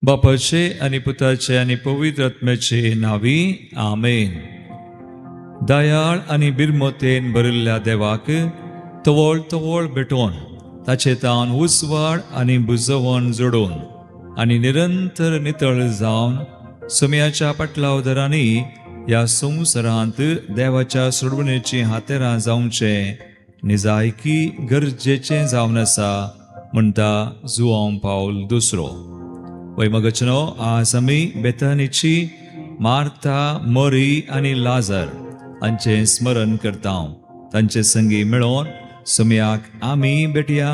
बापाचे आनी पुताचे आनी पवित्र आत्म्याचे नांवी आमेन. दयाळ आनी बिरमतेन भरिल्ल्या देवाक तवळ तवळ भेटोवन ताचे तावन उजवाड आनी बुजवण जोडून आनी निरंतर नितळ जावन सुमयाच्या पाटलावदरांनी ह्या संवसारांत देवाच्या सोडवणेचीं हातेरां जावचें निजायकी गरजेचें जावन आसा म्हणटा जुआंव पावल दुसरो. वैमगचनो आज आमी बेतानीची मार्था, मरी आनी लाजर हांचें स्मरण करता. तांचे संगी मेळोवन सुमयाक आमी भेटया,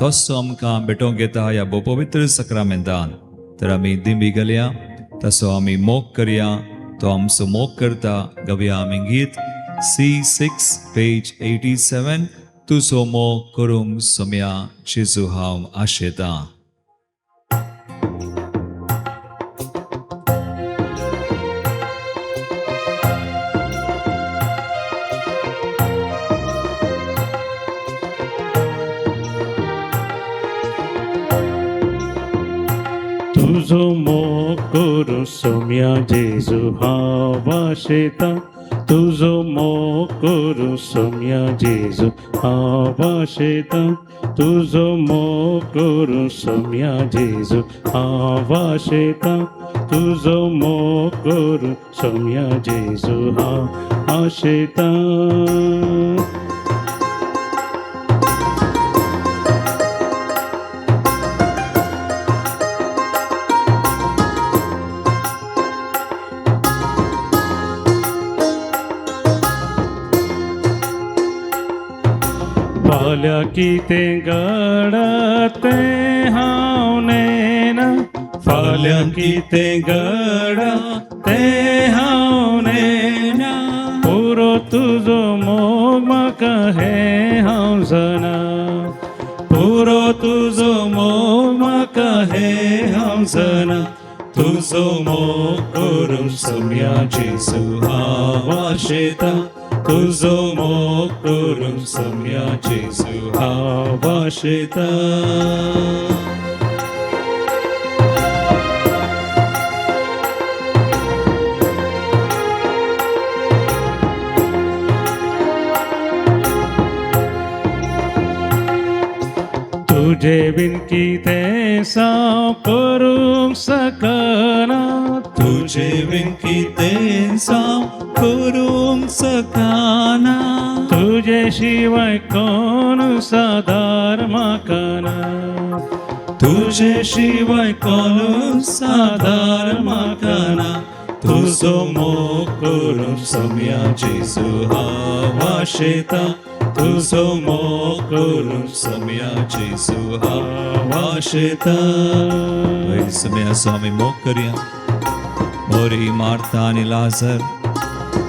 तसो आमकां भेटोवंक येता ह्या भोवपवित्र सक्रामेंतान. तर आमी दिंबी घालया, तसो आमी मोग करया, तो आमचो मोग करता. गवया आमी गीत C6 page 87, तुजो मोग करूंक सोम्या जेजू हांव आशेतां. तुजो मोग करूं सोम्या जेजू हांव आशेतां, तुजो मोग करूं सोम्या जेजू हांव आशेतां, तुजो मोग करूं सोम्या जेजू हांव आशेतां, तुजो मोग करूं सोम्या जेजू हांव आशेतां. फाल्यां कितें घडत तें हांव नेना, फाल्यां कितें घडत तें हांव नेना, पुरो तुजो मोग म्हाका हें हांव जाणा, पुरो तुजो मोग म्हाका हें हांव जाणा, तुजो मोग करूंक सोम्या जेजू हांव आशेतां, तुजो मोग करूंक सोम्या जेजू हांव आशेतां. तुजे बीन कितें हांव करूंक शकना, तुजे बीन कितें हांव करूंक शकना, तुजे शिवाय कोण सादार म्हाका ना, तुजे शिवाय कोण सादार म्हाका ना, तुजो मोग करूंक सोम्या जेजू हांव आशेतां, तुजो मोग करूंक सोम्या जेजू हांव आशेतां. सोम्या आमी मोग करया. मोरी, मार्था आनी लाजर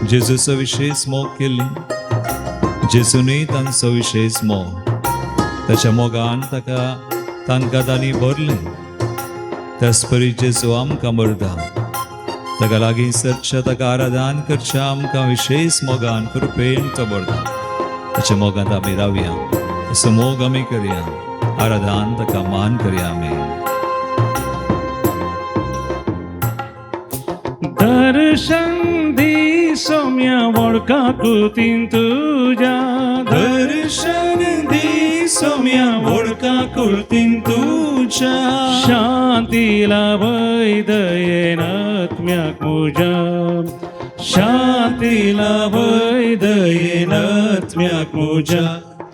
जेजूचो विशेश मोग केल्ली. जेजूनय तांचो विशेश मोग, ताच्या मोगान ताका तांकां तांणी भरलें. त्याच परी जेजू आमकां भरता. ताका लागीं सरच्या, ताका आराधन करच्या आमकां विशेश मोगान कृपेन तो भरता. ताच्या मोगांत आमी रावया, असो मोग आमी करया, आराधन ताका मान करया आमी. दर्शन दी सोम्या वळखा कुतीन तुज्या, दर्शन दी सोम्या वळखा कुर्तीन तुज्या, शांती लाभय दयेन आत्म्याक म्हज्या, शांती लाभय दयेन आत्म्याक म्हज्या,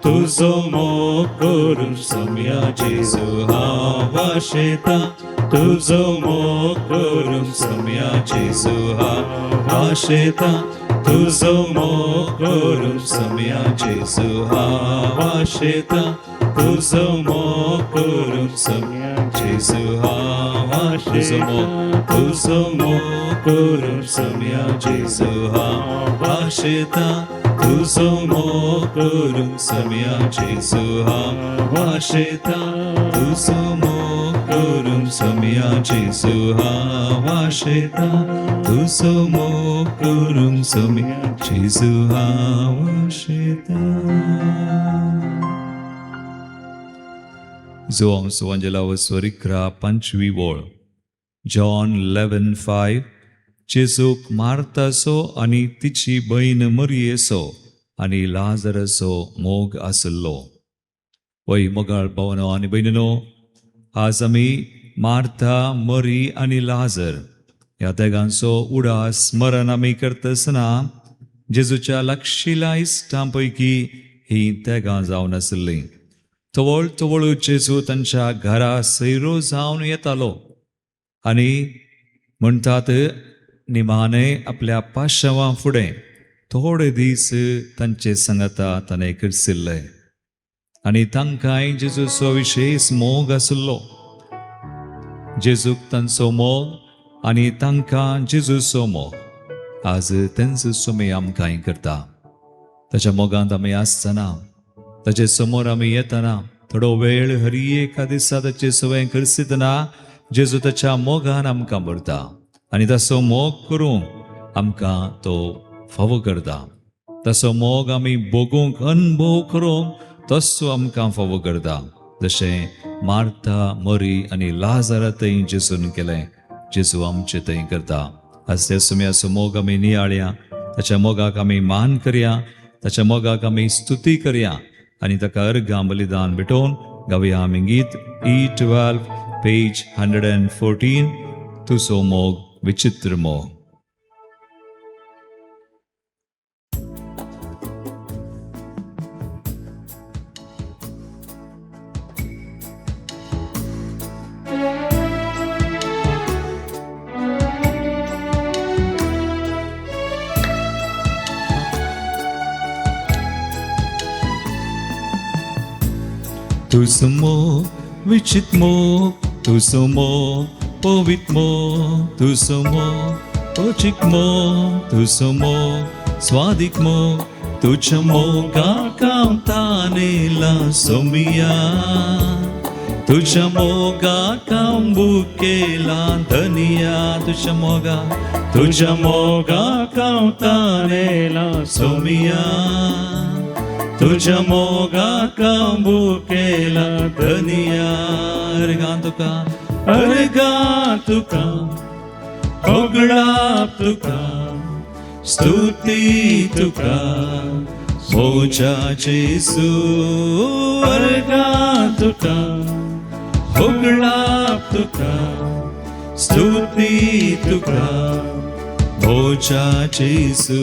तुजो मोग करूंक सोम्या जेजू हांव आशेतां, तुजो मोग करूंक सोम्या जेजू हांव आशेतां, तुजो मोग करूंक सोम्या जेजू हांव आशेतां, तुजो मोग करूंक सोम्या जेजू हांव आशेतां, तुजो मोग करूंक सोम्या जेजू हांव आशेतां, तुजो मोग करूंक सोम्या जेजू हांव आशेतां, तुजो मोग करूंक सोम्या जेजू हांव आशेतां, तुजो मोग करूंक सोम्या जेजू हांव आशेतां. जुआंव सुवांजेला 11 5वी वळ. जॉन 11:5 जेजूक मार्ताचो आनी तिची भयण मरियेचो आनी लाजराचो मोग आसलो. वय मोगाळ भावनो आनी भयणीनो, आज आमी मार्ता, मरी आनी लाजर ह्या तेगांचो उडास स्मरण आमी करतासतना जेजूच्या लागशिल्या इश्टां पैकी ही तेगां जावन आशिल्लीं. तवळ तवळ जेजू तांच्या घरा सैरो जावन येतालो आनी म्हणटात निमाणे आपल्या पाशांवा फुडें थोडे दीस तांचे सांगाता ताणें करसिल्ले आनी तांकांय जेजूचो विशेश मोग आशिल्लो. जेजूक तांचो मोग आनी तांकां जेजूचो मोग आज तेंच सुमी आमकांय करता. ताच्या मोगांत आमी आसतना, ताचे समोर आमी येतना, थोडो वेळ हरी एका दिसा ताचे सवंय करसितना जेजू ताच्या मोगान आमकां भरता आनी ताचो मोग करूंक आमकां तो फावो करता. ताचो मोग आमी भोगूंक, अनुभव करूंक तसो आमकां फावो करता, जशें मार्था, मरी आनी लाजारा थंय जेजून केलें, जेजू आमचे थंय करता. आज त्या सुम्याचो मोग आमी नियाळया, ताच्या मोगाक आमी मान करया, ताच्या मोगाक आमी स्तुती करया आनी ताका अर्घां बलिदान भेटोवन गावया आमी गीत E12 page 114, तुजो मोग विचित्र मोग. तुजो मोग विचित्र मोग, तुजो मोग पवित्र मोग, तुजो मोग अचीक मोग, तुजो मोग स्वादीक मोग, तुज्या मोगाक हांव तानेला सोमिया, तुज्या मोगाक हांव भुकेला धनिया, तुज्या मोगाक, तुज्या मोगाक हांव तानेला सोमिया, तुज्या मोगाक हांव भुकेला धनिया. अर्गां तुका, अर्गां तुका, होगडाप तुका, स्तुती तुका म्हज्या जेजू. अर्गां तुका, होगडाप तुका, स्तुती तुका म्हज्या जेजू.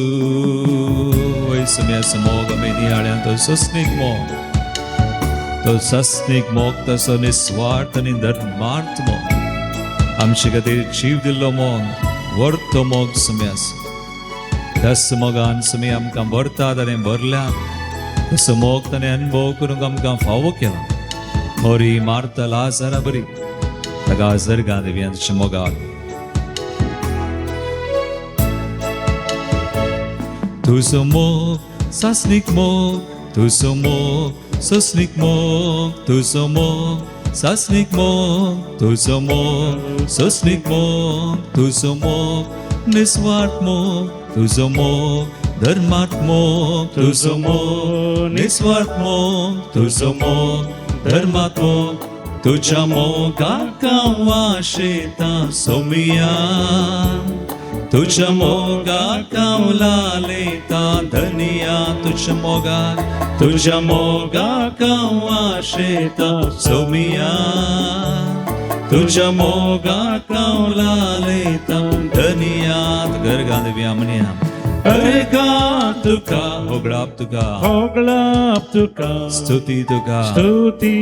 वय सुम्याचो मोग आमी नियाळ्यान, तो सस्नीक मोग, तो सस्नीक मोग, तसो निस्वार्थ आनी धर्मार्थ मोग, आमचे खातीर जीव दिल्लो मोग, वर्तो मोग सुम्यास. त्याच मोगान सुमी आमकां भरतात आनी भरल्यात. तसो मोग ताणें अनुभव करूंक आमकां फावो केला. मोरी, मार्ता, लाजारा बरी ताका जरगां दिवया ताच्या मोगाक. तुजो मोग सासनीक मोग, तुजो मोग सस्नीक मोग, तुजो मोग सासनीक मोग, तुजो मोग सस्नीक मोग, तुजो मोग निस्वार्थ मोग, तुजो मोग धर्मार्थ मोग, तुजो मोग निस्वार्थ मोग, तुजो मोग धर्मार्थ मोग, तुज्या मोगाक हांव वाशेता सोमिया, तुज्या मोगाक हांव लालेता धनिया, तुज्या मोगाक, तुज्या मोगाक हांव वाशेता सोमिया, तुज्या मोगाक हांव लालेता धनिया. गर्गां दिवया, म्हणया. अर्गां तुका, होगडाप तुका, होगडाप तुका, स्तुती तुका, स्तुती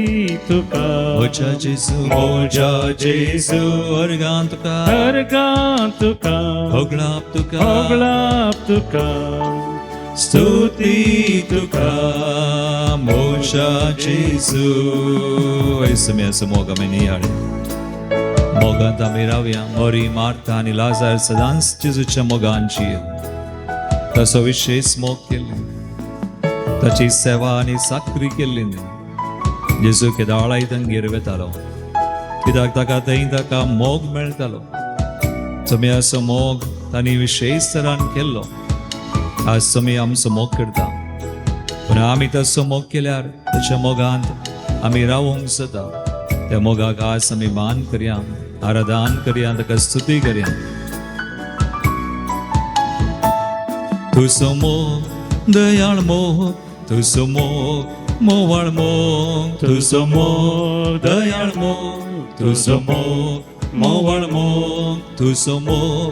तुका म्हज्या जेजू, म्हज्या जेजू. अर्गां तुका, अर्गां तुका, होगडाप तुका, होगडाप तुका, स्तुती तुका म्हज्या जेजू. सुम्याचो मोग आमी नियाळे, मोगांत आमी रावया. मोरी, मार्ता आनी लाजार सदांच जेजूच्या मोगान जिये. ताचो विशेश मोग केल्ली, ताची सेवा आनी साकरी केल्ली. जेजू केदाळाय तांगेर वेतालो, कित्याक ताका थंय ताका मोग मेळटालो. सोम्याचो मोग तांणी विशेश तरान केल्लो. आज सोमी आमचो मोग करता, पूण आमी ताचो मोग केल्यार ताच्या मोगांत आमी रावूंक जाता. त्या मोगाक आज आमी मान करया, आराधन करया, ताका स्तुती करया. तुजो मोग दयाळ मोग, तुजो मोग मोवाळ मोग, तुजो मोग दयाळ मोग, तुजो मोग मोवाळ मोग, तुजो मोग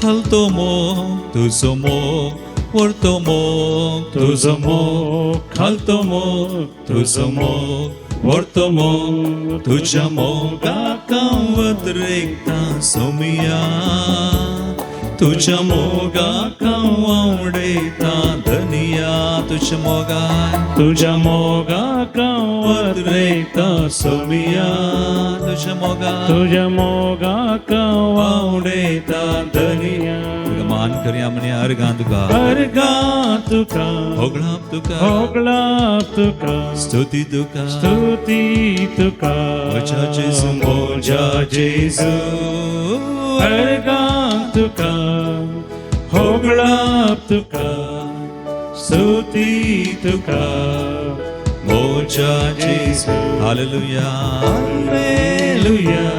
खालतो मोग, तुजो मोग वरतो मोग, तुजो मोग खालतो मोग, तुजो मोग वरतो मोग, तुज्या मोगाक हांव वदरेकता सोमिया, तुज्या मोगाक हांव आवडयता धनिया, तुज्या मोगान तुज्या मोगाक हांव वदरेता सोमिया, तुज्या मोगान तुज्या मोगाक हांव आवडयता धनिया. तुका मान करया म्हणे अर्गां तुका, अर्गां तुका, होगळाप तुका, होगळाप तुका, स्तुती तुका, स्तुती तुका. म्हज्या जेजू, म्हज्या जेजू, अर्गां तुका, होगळाप तुका, स्तुती तुका, म्हज्या जेजू. Hallelujah, hallelujah,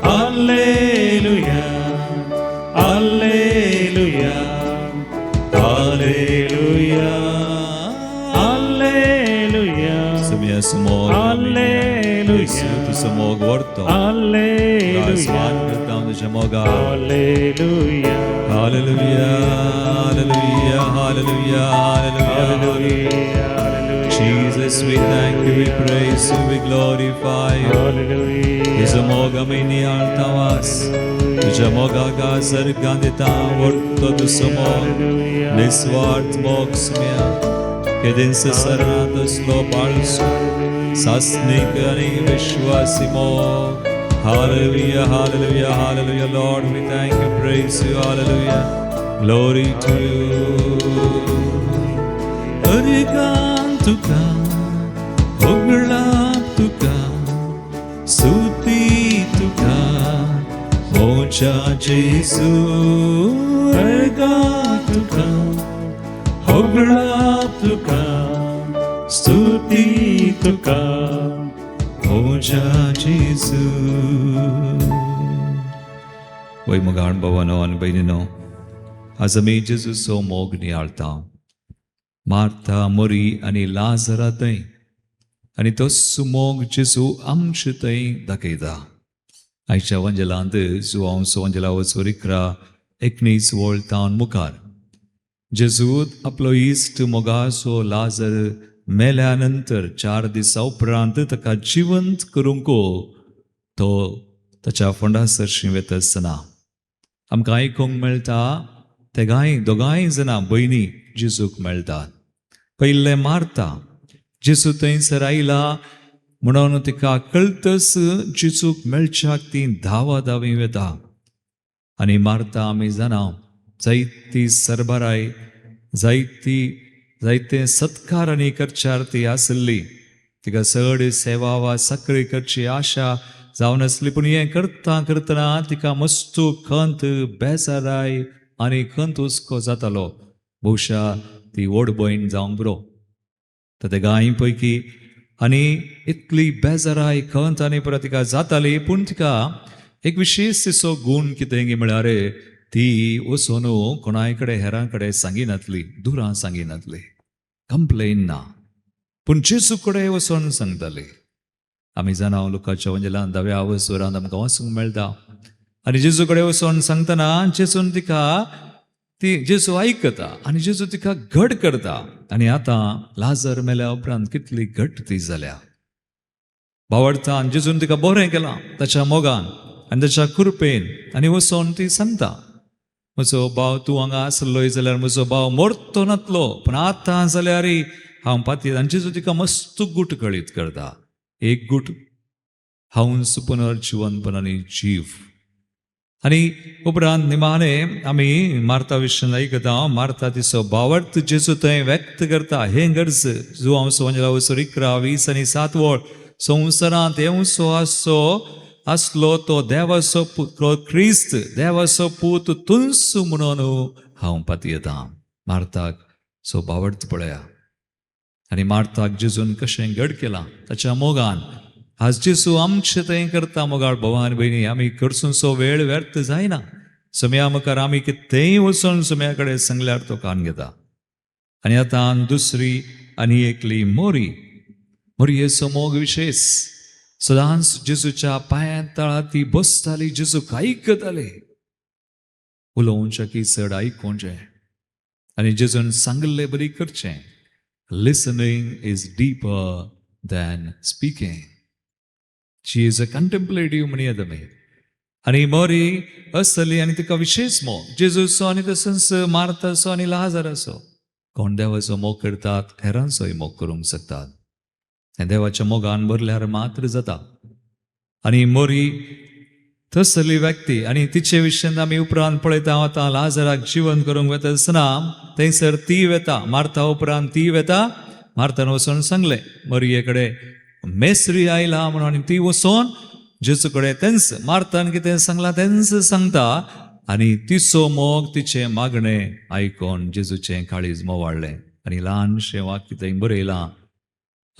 hallelujah, hallelujah, hallelujah, hallelujah, सुमिया सुमोग हालेलुया, तुजो मोग व्हरतो, हालेलुया, मान करता तुज्या मोगा. Hallelujah, hallelujah, hallelujah, hallelujah, hallelujah. Jesus, we thank you, we praise you, we glorify you. Hallelujah. तुजो मोग आमी नियाळता वास, तुज्या मोगाक सर्गां दिता व्हरतो तुजो मोग, निस्वार्थ मोग सुम्या, केदेंस सरणांत तसलो बाळसो सासणीक आनी विश्वासी मोग. Hallelujah, hallelujah, hallelujah. Lord, we thank you, praise you, hallelujah. Glory to you. अर्गां तुका, होगळाप तुका, स्तुती तुका, म्हज्या जेजू. अर्गां तुका, होगळाप तुका, स्तुती तुका, म्हज्या जेजू. वय मोगाळ भावानो आनी भयणीनो, आज आमी जेजूचो मोग नियाळता. मार्था, मोरी आनी लाजरा थंय आनी तोच मोग जेजू आमचे थंय दाखयता. आयच्या वंजलांत जुवांव वंजला वचूर 11, 19 वळ तावन मुखार जेजू आपलो इश्ट मोगाचो लाजर मेल्या नंतर 4 दिसां उपरांत ताका जिवंत करूंक तो ताच्या फोंडा सरशीं वता आसतना आमकां आयकूंक मेळटा, तेगांय दोगांय जाणां भयणी जेजूक मेळटात. पयलें मारता, जेजू थंयसर आयला म्हणून तिका कळतच जेजूक मेळच्याक ती धांवा धांवी वता. आनी मारता आमी जाणा जायती सरबराय, जायती जायते सत्कार आनी करच्यार ती आसली. तिका चड सेवा वा सक्री करची आशा जावन आसली, पूण हें करता करतना तिका मस्तू खंत, बेजाराय आनी खंत हुस्को जातालो. बहुशा ती व्हड भयण जावंक बरो. तर ते गाय पैकी आनी इतली बेजाराय, खंत आनी परत तिका जाताली, पूण तिका एक विशेश तिचो गूण कितें म्हळ्यार ती वचून कोणाय कडेन हेरां कडेन सांगिनातली, दुरां सांगिनातली, कंप्लेन ना, पूण जेजू कडेन वचून सांगताली. आमी जाणा लुकाच्या वंजलान 10व्या वरान आमकां वचूंक मेळटा. आनी जेजू कडेन वचून सांगतना जेजून तिका ती जेजू आयकता आनी जेजू तिका घट करता. आनी आतां लाजर मेल्या उपरांत कितली घट ती जाल्या. भावार्थान जेजून तिका बरें केलां ताच्या मोगान आनी ताच्या कृपेन. आनी वचोन ती सांगता, म्हजो भाव तूं हांगा आसलोय जाल्यार म्हजो भाव मोरतो नातलो, पूण आतां जाल्यार हांव पाती. आनी जेजू तिका मस्त गूट कळीत करता. एक गूट हांवच पुनर्जिवनपण आनी जीव. आनी उपरांत निमाणे आमी मार्ता विशीं आयकता. मार्ता तिचो भावार्थ जेजू थंय व्यक्त करता. हें गरज जुवांव वंजला वचूर 11, 20 आनी 7 वळ, संवसारांत येवचो आसचो आसलो तो देवाचो क्रिस्त, देवाचो पूत तुंस म्हणून हांव पातयेतां. मार्ताक सो भावार्थ पळया आनी मार्ताक जेजून कशें घड केलां ताच्या मोगान. आज जेजू आमचें थंय करता मोगाळ भाव आनी भयणी, आमी करसूनसो वेळ व्यर्थ जायना. सम्या मुखार आमी कितेंय वचून सम्या कडेन सांगल्यार तो कान घेता. आनी आतां दुसरी आनी एकली मोरी. मोरयेचो मोग विशेश. सदांच जेजूच्या पांयां तळा ती बसताली, जेजूक आयकताली. उलोवचें की चड आयकुचें आनी जेजून सांगिल्ले बरी करचें. Listening is deeper than speaking. She is a contemplative म्हणया तुमी. आनी मोरी आसली आनी तिका विशेश मोग जेजूचो आनी तसोच मार्ताचो आनी लाजाराचो. कोण देवाचो मोग करतात हेरांचोय मोग करूंक शकतात. हें देवाच्या मोगान भरल्यार मात्र जाता. आनी मोरी तसली व्यक्ती आनी तिचे विशयान आमी उपरांत पळयता आतां लाजराक जिवन करूंक वता आसतना थंयसर ती वेता, मार्ता उपरांत ती वेता. मार्तान वचून सांगलें मोरये कडेन मेस्त्री आयला म्हणून, आनी ती वचून जेजू कडेन तेंच मार्तान कितें सांगलां तेंच सांगता. आनी तिचो मोग तिचें मागणें आयकून जेजूचें काळीज मोवाळ्ळें. आनी ल्हानशें वाक्य थंय बरयलां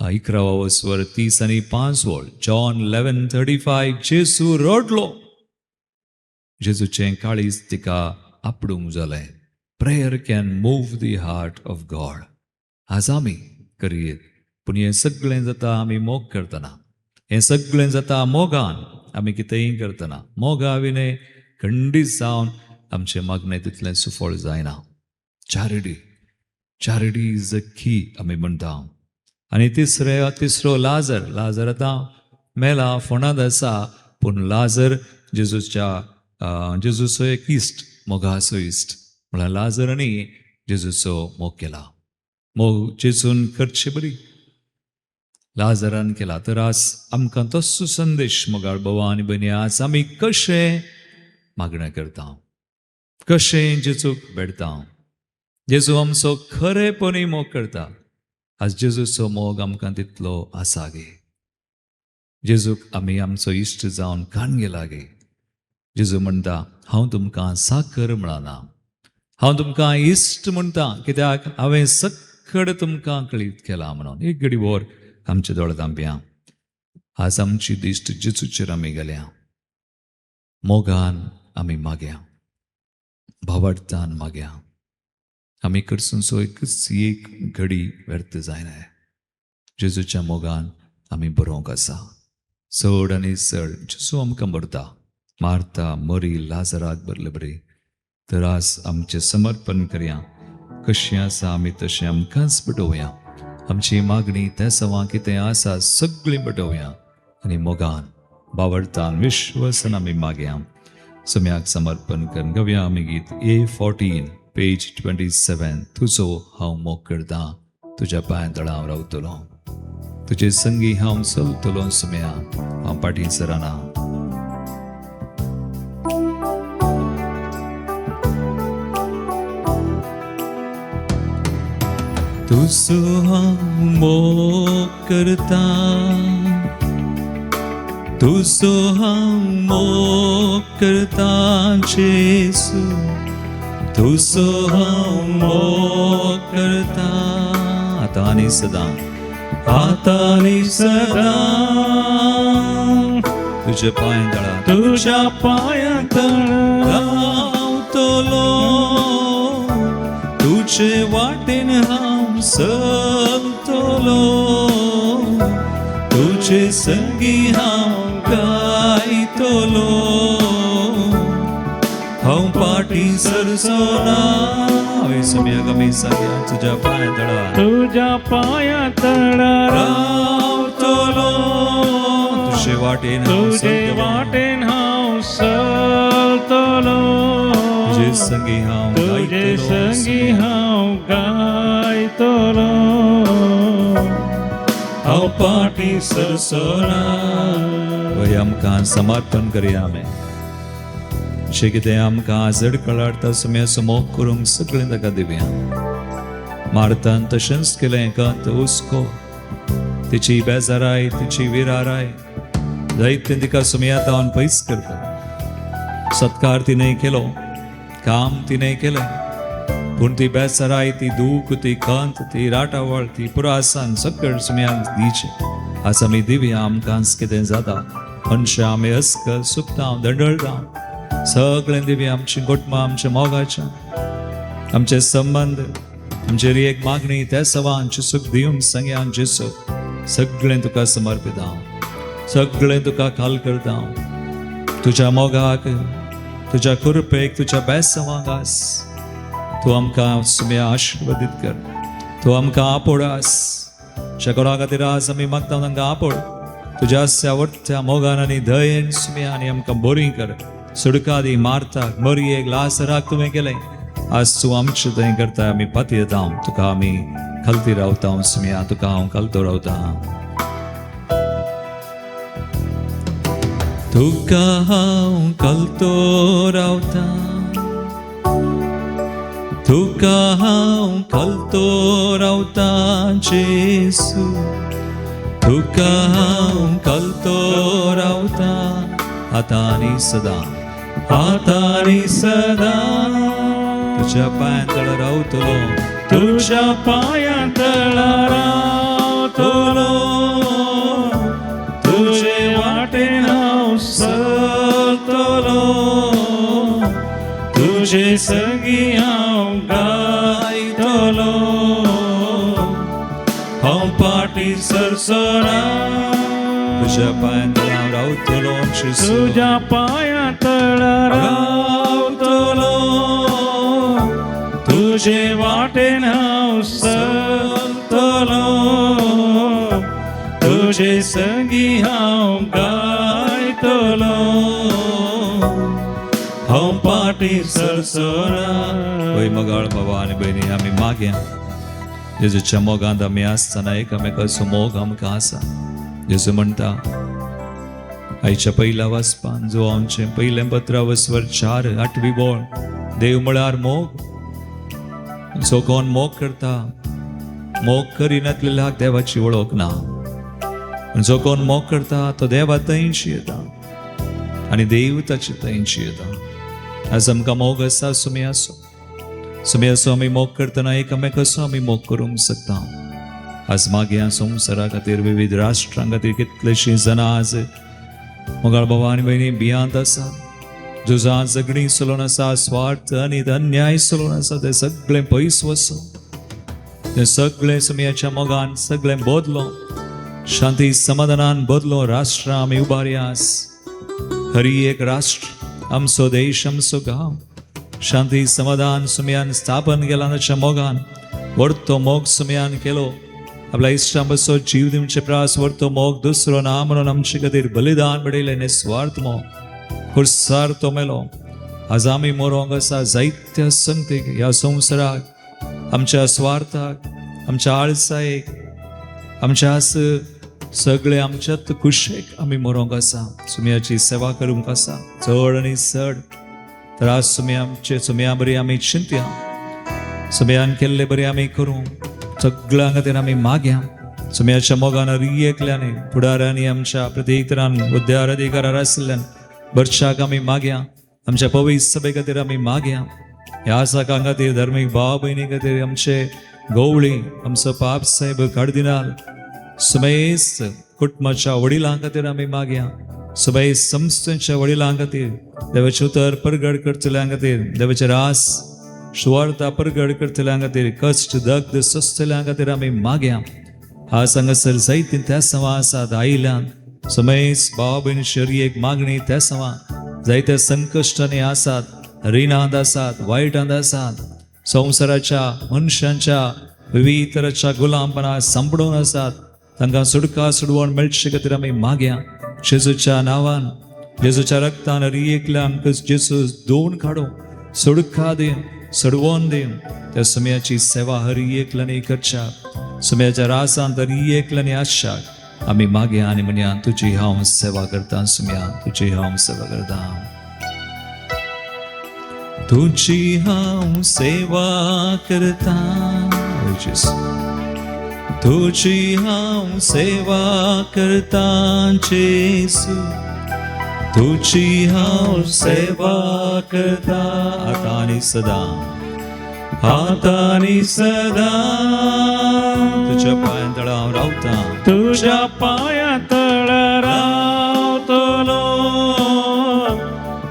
11 वर 35 वळ, जॉन 11:35. जेजू रडलो. जेजूचें काळीज तिका आपडूंक जालें. Prayer can move the heart of God. आज आमी करयेत, पूण हें सगळें जाता आमी मोग करतना. हें सगळें जाता मोगान आमी कितेंय करतना. मोगा विणे खंडीत जावन आमचें मागणें तितलें सुफळ जायना. Charity, charity is a key आमी म्हणटा. आनी तिसरो लाजर. लाजर आतां मेला, फोंडांत आसा, पूण लाजर जेजूचो एक इश्ट, मोगाचो इश्ट. म्हळ्यार लाजर आनी जेजूचो मोग केला. मोग जेजून करचे बरी लाजरान केला. तर आज आमकां तसो संदेश मोगाळ भाव आनी भयणी, आज आमी कशें मागणें करता, कशें जेजूक भेटता. जेजू आमचो खरेपणी मोग करता. आज जेजूचो मोग आमकां तितलो आसा गे? जेजूक आमी आमचो इश्ट जावन कान गेला गे? जेजू म्हणटा, हांव तुमकां साकर म्हणना, हांव तुमकां इश्ट म्हणटा, कित्याक हांवें सक्कड तुमकां कळीत केलां म्हणून. एक घडी भोर आमचे दोळे धांपया. आज आमची दिश्ट जेजूचेर आमी गेल्या. मोगान आमी मागया, भावार्थान मागया. आमी कडसूनसो एकच एक घडी व्यर्थ जायना. जेजूच्या मोगान आमी बरोवंक आसा. चड आनी चड जेजू आमकां भरता. मार्ता, मरी, लाजराक भरले बरी. तर आज आमचें समर्पण करया. कशें आसा आमी तशें आमकांच पटोवया. आमची मागणी त्या सवां कितें आसा सगळीं पटोवया आनी मोगान, बावडतान, विश्वासान आमी मागया. सम्याक समर्पण करून गावया आमी गीत A 14, page 27. तुजो हांव मोग करता, तुज्या पांया तळा हांव रावतलो, तुजे संगी हांव चलतलो, सम्या हांव पाटी सरना. तुजो हांव मोग करता, तुजो हांव मोग करता जेसू, तुजो हांव मोग करता. आतां आनी सदां, आतां आनी सदां, तुज्या पांय तळा तुझ्या पांया तळा रावतलो, तुजे वाटेन हांव चलतलो, तुजे संगी हांव गायतलो, हांव पाटी सरचो ना. हांवें सम्याक आमी सांगया, तुज्या पांया तळा तुझ्या पांया तळा रावतलो, तुजे वाटेन हांव तुझे चलतलो, वाटेन हांव चलतलो, तुजे संगी हांव तुझे गायतलो, संगी हांव गायतलो, हांव पाटी सरचो ना. वय आमकां समर्पण करया आमी. जें कितें आमकां अडखळ हाडटा सम्याचो मोग करूंक सगळें ताका दिवया. मार्तान तशेंच केलें. कंत, हुस्को, तिची बेजाराय, तिची विराराय जायतें तिका सुमया तावन पयस करता. सत्कार तिणें केलो, काम तिणें केलें, पूण ती बेजाराय, ती दूख, ती खंत, ती राटावळ, ती पुरासान सगळें सुमयाक दिचें. आज आमी दिवया आमकां कितें जाता मनशां आमी अस्कल सुकता दंडळटा सगळें दिवया आमची गोटमां आमच्या मोगाच्या आमचे संबंद आमचेर एक मागणी त्या सवान जेसूक दिवन सांग्या जेसू सगळें तुका समर्पिता सगळें तुका खाल करता. तुज्या मोगाक तुज्या कृपेक तुज्या बेसवांक आस तूं आमकां सुम्या आशिर्वादीत कर. तूं आमकां आपोड आस शेकोडा खातीर आज आमी मागता तांकां आपोड तुज्या सावडत्या मोगान आनी दयेन सुम्या आनी आमकां बरी कर. सुडका दी मारताक मरयेक लासराक तुवें केलें आज तूं आमचें थंय करता आमी पातयेता तुका आमी खालती रावता सुम्या तुका हांव खालतो रावता. तुका हांव खालतो रावता तुका हांव खालतो रावता जेसू तुका हांव खालतो रावता आतां आनी सदां आतां आनी सदां तुज्या पांयां तळा रावतलो तुज्या पांयां तळा रावतलो तुजे वाटेन हांव चलतलो तुजे सगीं हांव गायतलो हांव फाटीं सरसोना तुज्या पांयां तळा हांव रावतलो जेसू तुज्या पांयां तळा रावतलो तुजे वाटेन हांव चलतलो तुजे संगी हांव गायतलो हांव फाटीं सरसोना. वय मगाळ बाबा आनी भयणी आमी मागया जेजूच्या मोगांत आमी आसतना एकामेकाचो मोग आमकां आसा. जेजू म्हणटा आयच्या पयल्या वाचपान जो आमचें पयलें पत्र वसवर 4 8वी बोळ देव म्हळ्यार मोग. जो कोण मोग करता मोग करिनातलेल्याक देवाची वळख ना. जो कोण मोग करता तो देवा थंयशी येता आनी देव ताचे थंयशी येता. आज आमकां मोग आसा सुमी आसो सुमी आसो आमी मोग करतना एकामेकाचो आमी मोग करूंक शकता. आज मागया संवसारा खातीर विविध राष्ट्रां खातीर कितलेशीं जाणां आज मोगाळ बाबा आनी भयणी भियांत आसा झुजां झगडीं चलोवन आसा स्वार्थ आनी अन्याय चलोवन आसा ते सगळें पयस वचो तें सगळें सुमयाच्या मोगान सगळें बदलो शांती समाधानान बदलो. राष्ट्रां आमी उबारी आस हरी एक राष्ट्र आमचो देश आमचो गांव शांती समाधान सुमयान स्थापन केला ताच्या मोगान व्हडतो मोग सुमयान केलो आपल्या इश्टां बसो जीव दिवचे प्रास व्हडतो मोग दुसरो ना म्हणून आमचे खातीर बलिदान बडयलें निस्वार्थ मोग खुर्सार तो मेलो. आज आमी मोरोंक आसा जायत्या संगतीक ह्या संवसाराक आमच्या स्वार्थाक आमच्या आळसायेक आमच्या आस सगळे आमच्यात कुशेक आमी मोरोंक आसा सुमयाची सेवा करूंक आसा चड आनी चड. तर आज सुमया आमचे सुमया बरी आमी चिंतया सुमयान केल्ले बरी आमी करूं सगळ्यां खातीर आमी मागया सुमयाच्या मोगान रियेकल्यानी फुडारांनी आमच्या प्रत्येक तरान उद्यार अधिकारार आशिल्ल्यान बरशाक आमी मागया आमच्या पवित्र सभे खातीर आमी मागया ह्या साकां खातीर धर्मीक भाव भयणी खातीर आमचे गवळी आमचो पाप साहेब काडदिनाल सुमेस कुटुंबाच्या वडिलां खातीर आमी मागया सुमेस संस्थेच्या वडिलां खातीर देवाचें उतर परगड करतल्यां खातीर देवाचे रास सुवार्ता परगड करतल्यां खातीर कश्ट दग्ध सोंसतल्यां खातीर आमी मागया. आज हांगासर जायतीं त्या सवा आसात आयल्यान सुमेस भाव भयणी शरयेक मागणी त्या सवा जायत्या संकश्टांनी आसात रिणांत आसात वायटांत आसात संवसाराच्या मनशांच्या विविध तराच्या गुलामपणा सांपडून आसात तांकां सुटका सुडवण मेळचे खातीर आमी मागया. जेजूच्या नांवान जेजूच्या रक्तान रियेकल्यांक जेजू दोन काडूं सुडका दिवन सोडवून दिवन त्या सुम्याची सेवा हरी एकल्यानी करच्या सुम्याच्या रासांत हरी एकल्यानी आसच्याक आमी मागया आनी म्हणया तुजी हांव सेवा करता सुम्या तुजी हांव सेवा करता तुजी हांव सेवा करता तुजी हांव सेवा करता जेसू तुजी हांव सेवा करता आतां आनी सदां आतां आनी सदा. तुज्या पांयां तळा हांव रावतां. तुज्या पांया तळा रावतलो,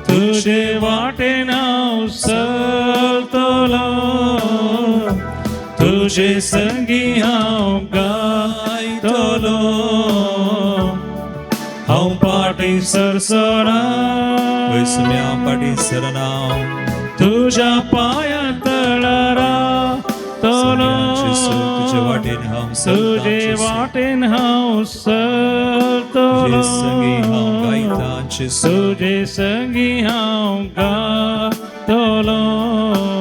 तुजे वाटेन हांव चलतलो, तुजे संगी हांव गायतलो, हांव पाटी सरसरा. वय सुम्या, हांव फाटीं सरना. तुज्या पांया तळा रावतलो, तुजे वाटेन हांव चलतां. तुजे जेजू. वाटेन हांव चलतलो, तुजे संगी हांव गायतां जेजू. तुजे संगी हांव गायतलो,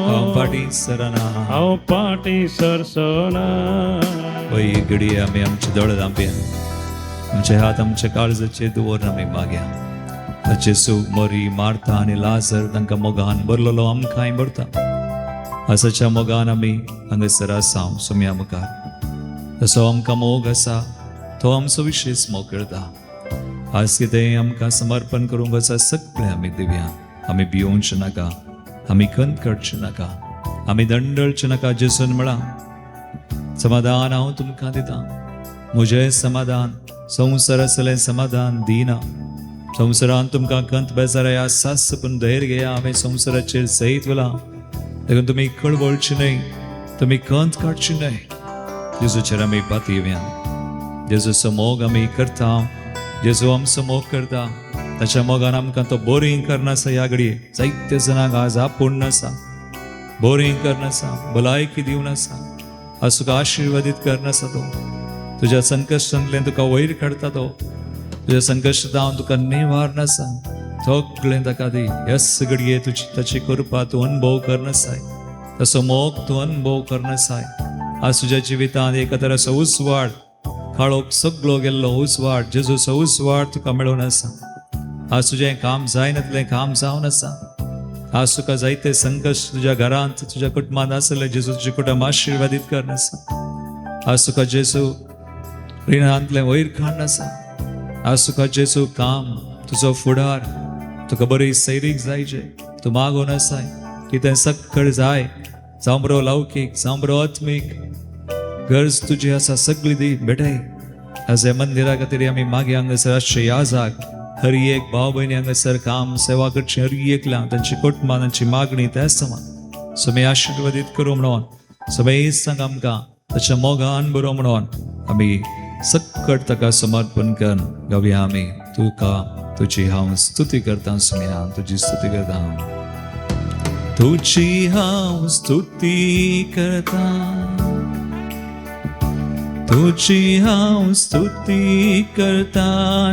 हांव फाटीं सरना. हांव पाटी सरसना. वय, घडये आमी आमचे दोळे धांपया, आमचे हात आमच्या काळजाचेर दवरून आमी मागया. जेजू मरी, मार्था आनी लाजर तांकां मोगान भरलेलो, आमकांय भरता. आसाच्या मोगान आमी हांगासर आसा सुम्या मुखार. तसो आमकां मोग आसा, तो आमचो विशेश मोग करता. आज कितें आमकां समर्पण करूंक आसा, सगळें आमी दिवया. आमी भियोवचें नाका, आमी खंत काडचें नाका, आमी दंडळचें नाका. जेजून म्हळां, समाधान हांव तुमकां दितां, म्हजें समाधान संवसार आसलें समाधान दिना. संवसारान तुमकां खंत बेजाराय आसाच, पूण धैर्य घेया, हांवें संवसाराचेर जैत व्हेलां. देखून तुमी कळवळची न्हय, तुमी खंत काडची न्हय. जेजूचेर आमी पातयेवया. जेजूचो मोग आमी करता, जेजू आमचो मोग करता. ताच्या मोगान आमकां तो बोरींग करनासा. ह्या घडये जायते जाणांक आज आपूण आसा, बोरींग करनासा, भलायकी दिवन आसा, आज तुका आशिर्वादीत करनासा. तो तुज्या संकश्टांतल्यान तुका वयर काडटा, तो तुज्या संकश्टांत तुका निवारनासा. सगळें ताका दी. यस, घडये तुजी ताची कृपा तूं अनुभव करनासाय, तसो मोग तूं अनुभव करनासाय. आज तुज्या जिवितांत एका तराचो उजवाड, काळोख सगळो गेल्लो उजवाड, जेजूचो उजवाड तुका मेळून आसा. आज तुजें काम जायनातलें काम जावन आसा. आज तुका जायते संकश्ट तुज्या घरांत, तुज्या कुटुंबांत आसले, जेजू तुजें कुटुंब आशिर्वादीत करन आसा. आज तुका जेजू रिणांतलें वयर काडून आसा. आज तुका जेजू काम, तुजो फुडार, तुका बरी सैरीक जायचे तूं मागून आसाय. कितें सक्कड जाय, जावं बरो लौकीक, जावं बरो आत्मीक गरज तुजी आसा, सगळी दी भेटय. आज ह्या मंदिरा खातीर आमी मागीर हांगासर आसचे याजाक हर एक भाव भयणी, हांगासर काम सेवा करची हर एकल्या, तांची कुटुंबां, तांची मागणी त्या समान समे आशिर्वादीत करूं म्हणून, समेस्त आमकां ताच्या मोगान बरो म्हणून आमी सक्कट ताका समर्पण कर गावया आमी. तुका तुजी हांव स्तुती करता सुम्या, तुजी स्तुती करता, तुजी हांव स्तुती करता, तुजी हांव स्तुती करता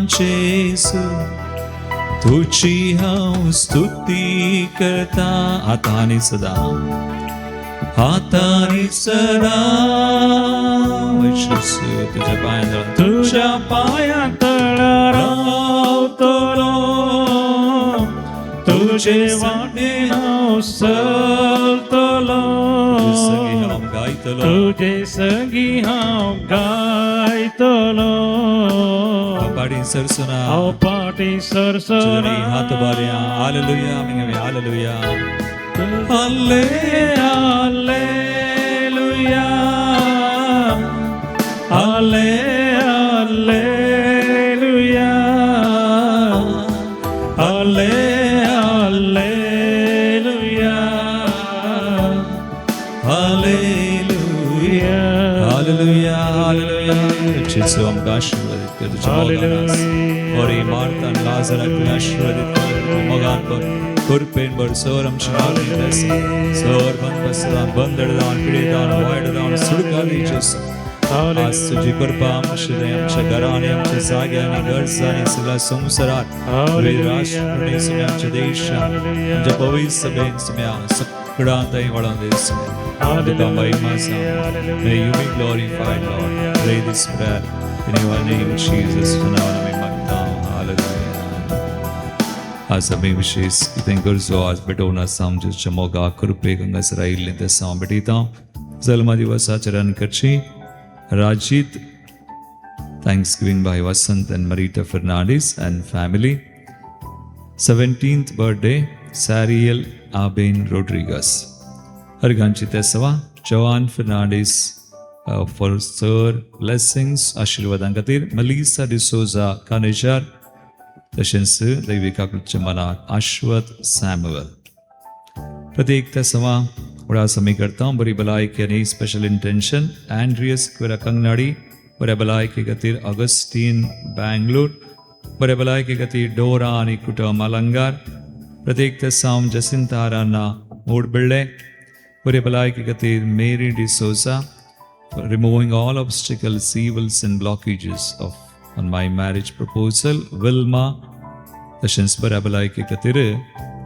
जेसू, तुजी हांव स्तुती करता आतां आनी सदा, आतां आनी सदा. जेसू, तुज्या पांयां तुज्या पांया तळा रावतलो, तुजे वाटेन हांव चलतलो, संगी हांव गायतलो, तुजे संगी हांव गायतलो, फाटीं सरसना. हांव पाटी सरसना. हात बारया, हालेलुया. आमी गावया, हालेलुया. हाले हालेलुया, हाले हालेलुया, हाले हालेलुया. Hallelujah, hallelujah, hallelujah. जेजू आमकां आशिर्वादीत कर तुज्या मोगान. बरी मार्था आनी लाजराक तुवें आशिर्वादीत कर तुज्या मोगान भर, कृपेन भर. सर, आमची मागणी आसा, सर बंद बसलां, बंद जावन, पिडेत जावन, वायट जावन सुटका दी जेजू. आज तुजी कृपा आमच्या, आमच्या घरांनी, आमच्या जाग्यांनी, गरजांनी, सगळ्या संवसारात, विविध राष्ट्रांनी सुम्या, आमच्या देशात, आमच्या पवित्र सभेन सुम्या, सगळ्यां थंय वळोवन दी सुम्या. तुका महिमा जावं. May you be glorified, Lord. Pray this prayer in your name, Jesus. नांवान आमी मागता. Hallelujah. आज आमी विशेष कितें गरजो आज भेटोवन आसा, आमच्या मोगा कृपेक हांगासर आयिल्लें तें हांव भेटयता. जल्म दिवस आचरण करची Rajit, Thanksgiving by Vasant and Marita Fernandez and family. 17th birthday, Sariel Aben Rodriguez. अर्गांची तेसवा Joan Fernandes for sir blessings आशिर्वादां खातीर, मलिसा डिसोजा कानेजार, तशेंच दैविका कृत्य मनाक आश्वत सॅम्युअल. प्रत्येक तेसवा उडास आमी करता बरी भलायकी आनी स्पेशल इंटेन्शन अँड्रियस क्वेरा कंगनाडी बऱ्या भलायकी खातीर, ऑगस्टीन बँगलोर बऱ्या भलायकी खातीर, डोरा आनी कुटुंब अलंगार. प्रत्येक तेसांव जसिंता राना मोडबिल्ले बरे भलायकी खातीर, Mary D'Souza removing all obstacles, evils and blockages of on my marriage proposal, Wilma, तशेंच बऱ्या भलायकी खातीर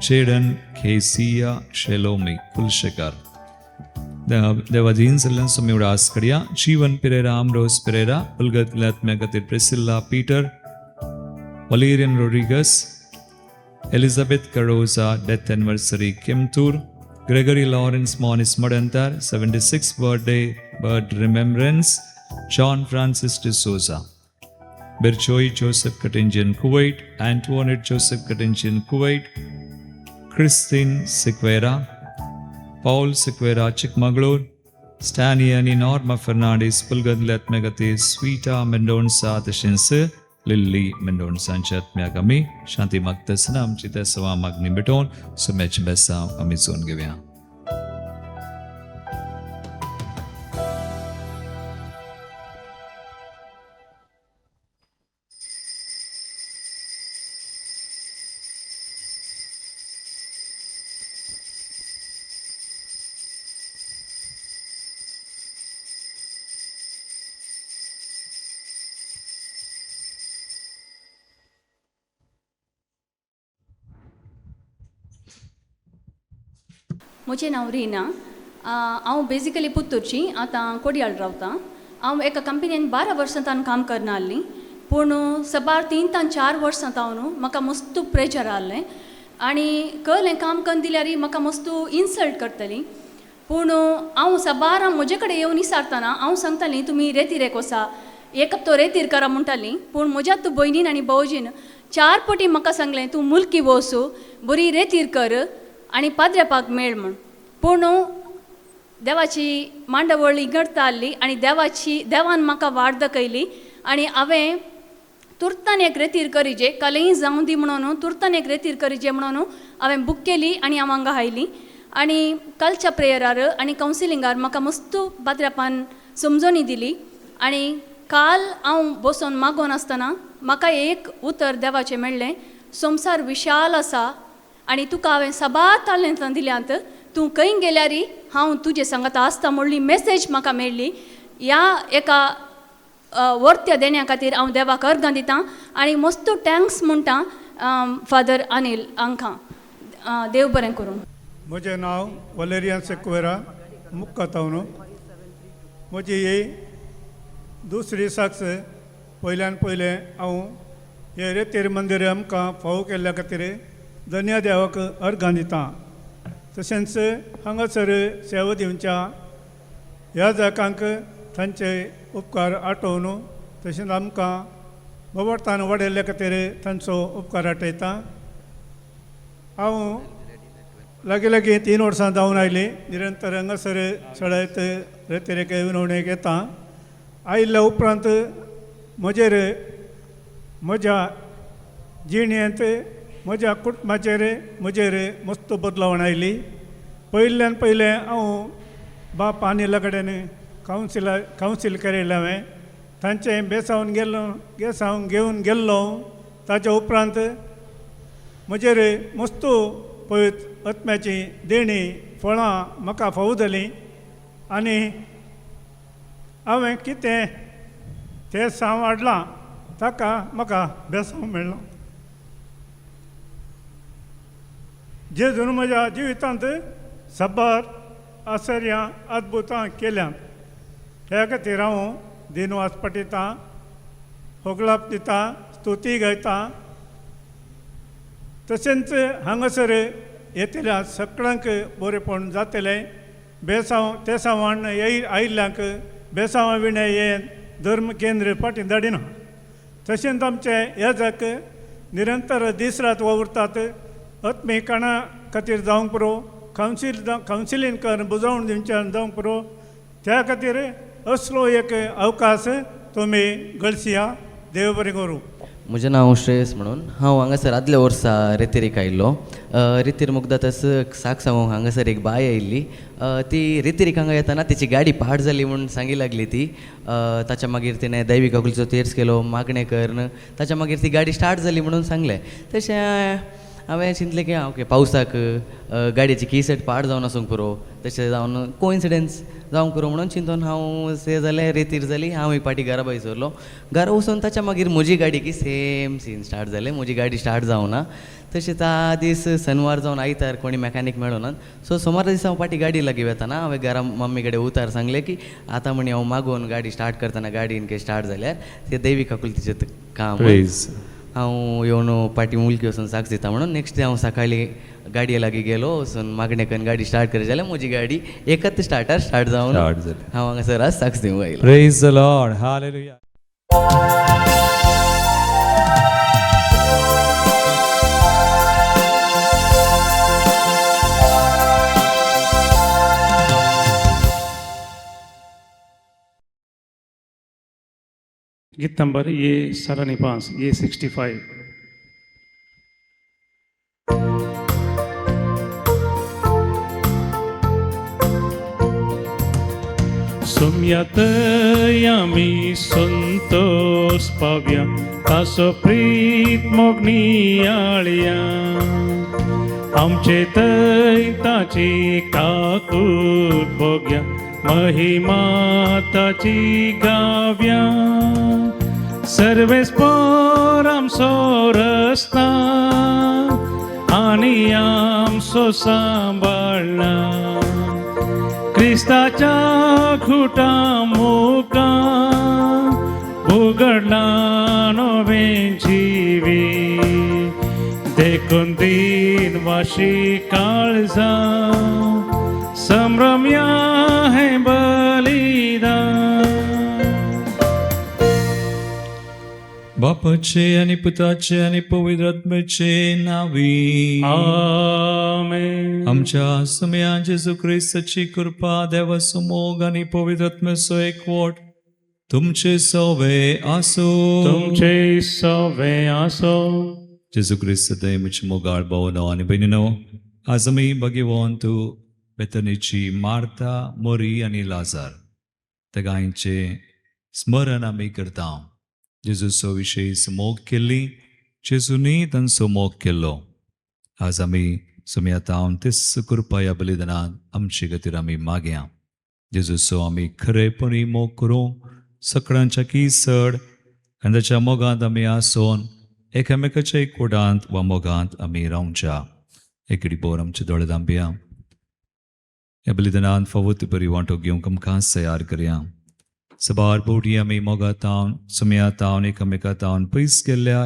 चेडन खेसिया शेलोमी कुलशेकार. देवाधीन जाल्ल्यान आमी उडास करया जीवन पिरेरा, आमरोज पिरेरा, उलगतल्या आत्म्या खातीर Priscilla Peter, Valerian Rodrigues, Elizabeth Cardoza death anniversary Kemthur, Gregory Lawrence Monis Madantar 76 birthday birth remembrance, John Francis D'Souza, Berchoy Joseph Katinjian Kuwait, Antoinette Joseph Katinjian Kuwait, Christine Sequeira, Paul Sequeira Chikmagalur, Stany आनी Norma Fernandes पुलगतल्या आत्म्या खातीर, स्वीटा मेंडोन्सा तशेंच Lillie मेंडोन्सांच्या आत्म्याक आमी शांती मागता आसतना आमची त्या सवा मागणी भेटोवन सुम्याचें बेसांव आमी चोवन घेवया. म्हजें नांव रिना. हांव बेजिकली पुत्तूरची, आतां कोडियाळ रावतां. हांव एका कंपनीन 12 वर्सां तावन काम करना आहली, पूण सबार 3 तान 4 वर्सां तावन म्हाका मस्त प्रेशर आहलें आनी कहलें काम कन्न दिल्यार म्हाका मस्त इन्सल्ट करतली. पूण हांव सबार म्हजे कडेन येवन विचारतना हांव सांगतालीं तुमी रेतीर वसा, एक हप्तो रेतीर करा म्हणटाली. पूण म्हज्या तूं भयणीन आनी भावजीन 4 पटी म्हाका सांगलें तूं मुल्की वचू, बरी रेतीर कर आनी पाद्रेपाक मेळ म्हूण. पूण देवाची मांडावळ इगडता आहली आनी देवाची देवान म्हाका वाड दाखयली आनी हांवें तुर्तान एक रेतीर करिजे, कलेय जावं दी म्हणून तुर्तान एक रेतीर करिजे म्हणून हांवें बूक केली आनी हांव हांगा आयली. आनी कालच्या प्रेयरार आनी कावन्सिलिंगार म्हाका मस्त पाद्रेपान समजणी दिली आनी काल हांव बसोन मागोन आसतना म्हाका एक उतर देवाचें मेळ्ळें, संवसार विशाल आसा आनी तुका हांवें साबार तालेंतां दिल्यांत, तूं खंय गेल्यारी हांव तुजे सांगात आसता म्हणली मेसेज म्हाका मेळ्ळी. ह्या एका वर्त्या देण्या खातीर हांव देवाक अर्गां दितां आनी मस्त thanks म्हणटा फादर अनिल हांकां. देव बरें करूं. म्हजें नांव वलेरियन सेक्वेरा, मुक्कातावन. म्हजी ही दुसरी साक्ष. पयल्यान पयलें हांव हे रेतीर मंदिर आमकां फावो केल्ल्या खातीर धन्य देवाक अर्गां दितां. तशेंच हांगासर सेवा दिवच्या ह्या जाकांक तांचे उपकार आठोवन तशेंच आमकां बोबडतान वाडयल्ल्या खातीर तांचो उपकार आठयता. हांव लागीं लागीं 3 वर्सां जावन आयलीं निरंतर हांगासर शाळेंत रेतिरेक विनवणेक येता. आयिल्ल्या उपरांत म्हजेर म्हज्या जिणेंत म्हज्या कुटुंबाचेर म्हजेर मस्त बदलावण आयली. पयल्यान पयलें हांव बाप आनिला कडेन कावन्सील केलें हांवें, तांचें बेसावन गेल्लो बेसावन घेवन गेल्लो. ताच्या उपरांत म्हजेर मस्त पळयत आत्म्याची देणी फळां म्हाका फावो जालीं आनी हांवें कितें तें साव हाडलां ताका म्हाका बेसांव मेळ्ळो. जेजून म्हज्या जिवितांत साबार आश्चर्यां अद्भुतां केल्यांत. ह्या खातीर हांव दिनवास पटयतां, होगळाप दिता, स्तुती गायता. तशेंच हांगासर येतल्या सगळ्यांक बरेपण जातलें. बेसांव तेसांवान आयिल्ल्यांक बेसांवा विणें हें धर्म केंद्र फाटीं धाडिना. तशेंच आमचे येजाक निरंतर दीस रात वावुरतात. आत्मीक काणा खातीर जावंक पुरो, कावन्सील कावन्सिलींग कर बुजोवन दिवचें जावंक पुरो. त्या खातीर असलो एक अवकाश तुमी गळसिया. देव बरें करूं. म्हजें नांव श्रेयस म्हणून हांव हांगासर आदल्या वर्सा रेतेरीक आयिल्लो. रेतीर मुगदातस साक सांगूंक हांगासर एक बाय आयिल्ली. ती रेतेरीक हांगा येताना तिची गाडी पाड जाली म्हूण सांगी लागली ती. ताच्या मागीर तिणें दैवी काकुलीचो तेर्स केलो, मागणें करून ताच्या मागीर ती गाडी स्टार्ट जाली म्हणून सांगलें. तशें हांवें चिंतलें की ओके पावसाक गाडयेची की सेट पाड जावन आसूंक पुरो, तशें जावन कोइन्सिडन्स जावंक पुरो म्हणून चिंतून हांव से जालें रेतीर जाली. हांव एक पाटी घरा भायर सरलो. घरा वचून ताच्या मागीर म्हजी गाडी की सेम सीन स्टार्ट जालें. म्हजी गाडी स्टार्ट जावना. तशें त्या दीस शनवार जावन आयतार कोणी मॅकानीक मेळोनात. सो सोमारा दिसा हांव पाटी गाडी लागीं वेताना हांवें घरा मम्मी कडेन उतार सांगलें की आतां म्हणी हांव मागोवन गाडी स्टार्ट करतना गाडी इन केस स्टार्ट जाल्यार ते दैवी काकुलतीचें काम. प्रेज. हांव येवन पाटी मुलकी वचून साक्ष दिता म्हणून. नेक्स्ट डे हांव सकाळीं गाडये लागीं गेलो, वचून मागणें करून गाडी स्टार्ट करी जाल्यार म्हजी गाडी एकच स्टार्टार स्टार्ट जावन स्टार्ट जाली. हांव हांगासर आज साक्ष दिवंक आयलो. Praise the Lord. Hallelujah. गीत नंबर ये 5.5, ये 65. सुम्यात आमी संतोष पाव्या, तासो प्रीत मोगनियाळया. आमचे थंय ताची काकूट भोग्या, महिमा ताची गाव्या. सर्वेस्पोर आमचो रस्ता आनी आमचो सांबाळना. क्रिस्ताच्या खुटा मुका उगडला नवें जिवी. देखून दीन वाशी काळजा संभ्रमया हें बलिदान. बापाचे आनी पुताचे आनी पवित्र आत्म्याचे नावी. आमेन. आमच्या सुमया जेजू क्रिस्ताची कृपा, देवाचो मोग आनी पवित्र आत्म्याचो एकवट तुमचे सवे आसूं. तुमचे सवे आसो. जेजू क्रिस्त दयेची मोगाळ भावनो आनी भयणीनो, आज आमी भगवंत बेतनीची मार्ता, मोरी आनी लाजार तेगांयचें स्मरण आमी करता. जेजूचो विशेश मोग केल्ली, जेजूनी तांचो मोग केल्लो. आज आमी सुमयातावन तेच कृपा ह्या बलिदानान आमचे खातीर आमी मागया. जेजूचो आमी खरेपणी मोग करूं सगळ्यांच्या की चड आनी ताच्या मोगांत आमी आसोन एकामेकाच्या एकवटांत वा मोगांत आमी रावच्या. एकेडी बोर आमचे दोळे धांपया. ह्या बलिदानान फावो ती बरी वांटो घेवंक आमकां तयार करया. सबार बोडी आमी मोगातावन सुमयातावन एकामेकातावन पयस गेल्ल्या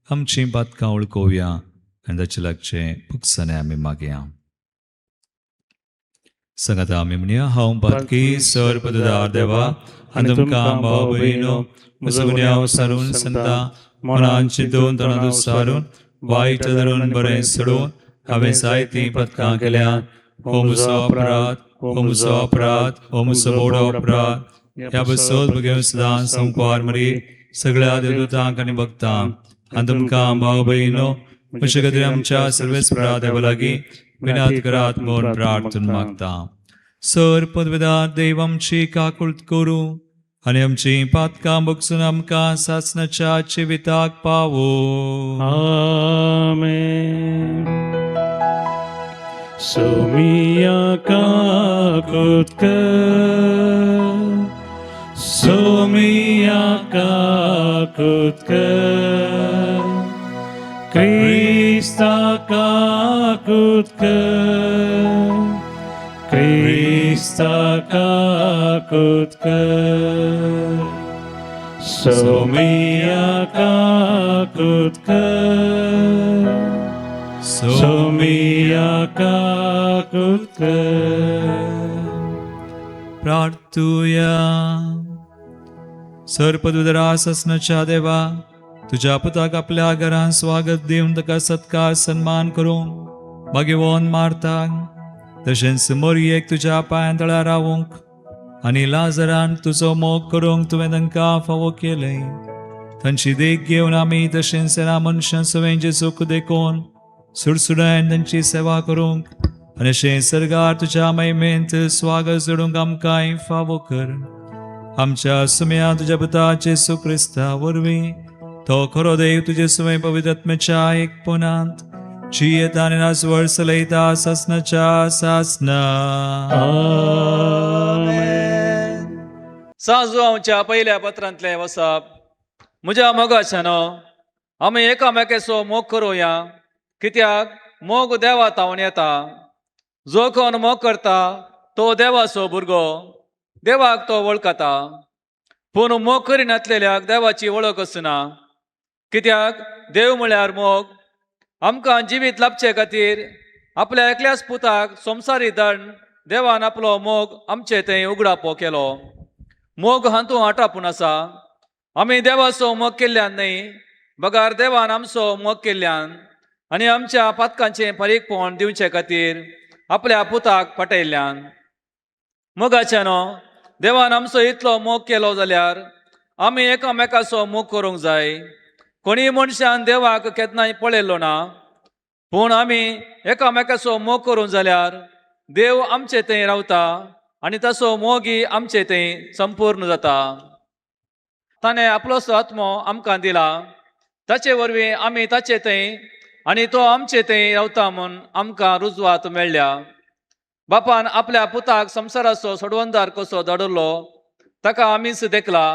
आमचीं पातकां वळखोवया आनी ताचे लागचें भुगसणें आमी मागया. सांगाता आमी म्हणया, हांव पातकी सर पददार देवा आनी तुमकां भाव भयणो म्हजो गुन्यांव सारून सांगता. मनान चिंतून तणांत सारून वायट धरून बरें सोडून हांवें जायतीं पदकां केल्यात. हो म्हजो अपराध, हो म्हजो अपराध, हो म्हजो बोडो अपराध. ह्या बसोत भगेवन सदां संकवार मरी सगळ्या देवदूतांक आनी भक्तांक आनी तुमकां भाव भयणो म्हजे खातीर आमच्या सर्वेस्परा देवा लागीं विनात करात म्हूण प्रार्थना मागता. सर पदवेदार देव आमची काकुळट करूं आनी आमची पातकां बगसून आमकां सासणाच्या जिविताक पावो. आमेन. सोमिया काकुत कर, सोमिया काकुत कर, क्रिस्ता काकुत कर, क्रिस्ता काकुत कर, सोमिया काकुत कर, सोमिया काकुत कर. प्रार्थुया. सर पदवीधरा सासणाच्या देवा, तुझ्या पुताक आपल्या घरान स्वागत दिवन ताका सत्कार सन्मान करूंक भाग्यवान मारताक तशेंच मोरयेक तुज्या पांयां तळा रावूंक आनी लाजरान तुजो मोग करूंक तुवें तांकां फावो केलें. तांची देख घेवन आमी तशेंच हेरां मनशां सवें जेजूक देखून सुडसुडायन तांची सेवा करूंक आनी अशें सर्गार तुज्या महिमेंत स्वागत जोडूंक आमकांय फावो कर. आमच्या सुम्या तुज्या पुता जेजू क्रिस्ता वरवीं, तो खरो देव तुजे सुवें पवित्र आत्म्याच्या एकपणांत जियेता आनी नाजवळ चलयता सासनाच्या सासना. साजू आमच्या पयल्या पत्रांतलें वसप. म्हज्या मोगाच्यानो, आमी एकामेकेचो मोग करुया, कित्याक मोग देवा तावन येता. जो कोण मोग करता तो देवाचो भुरगो, देवाक तो वळखता. पूण मोग करिनातलेल्याक देवाची वळख आसना, कित्याक देव म्हळ्यार मोग. आमकां जिवीत लाबचे खातीर आपल्या एकल्याच पुताक संवसारी दंड देवान आपलो मोग आमचे थंय उगडापो केलो. मोग हातूंत आटापून आसा, आमी देवाचो मोग केल्ल्यान न्हय, बगार देवान आमचो मोग केल्ल्यान आनी आमच्या पातकांचें फारीकपण दिवचे खातीर आपल्या पुताक पाटयल्ल्यान. मोगाच्यानो, देवान आमचो इतलो मोग केलो जाल्यार आमी एकामेकाचो मोग करूंक जाय. कोणीय मनशान देवाक केन्नाय पळयलो ना, पूण आमी एकामेकाचो मोग करूंक जाल्यार देव आमचे थंय रावता आनी ताचो मोगी आमचे थंय संपूर्ण जाता. ताणें आपलोसो आत्मो आमकां दिला, ताचे वरवीं आमी ताचे थंय आनी तो आमचे थंय रावता म्हूण आमकां रुजवात मेळ्ळ्या. बापान आपल्या पुताक संवसाराचो सोडवणदार कसो धाडलो ताका आमीच देखला.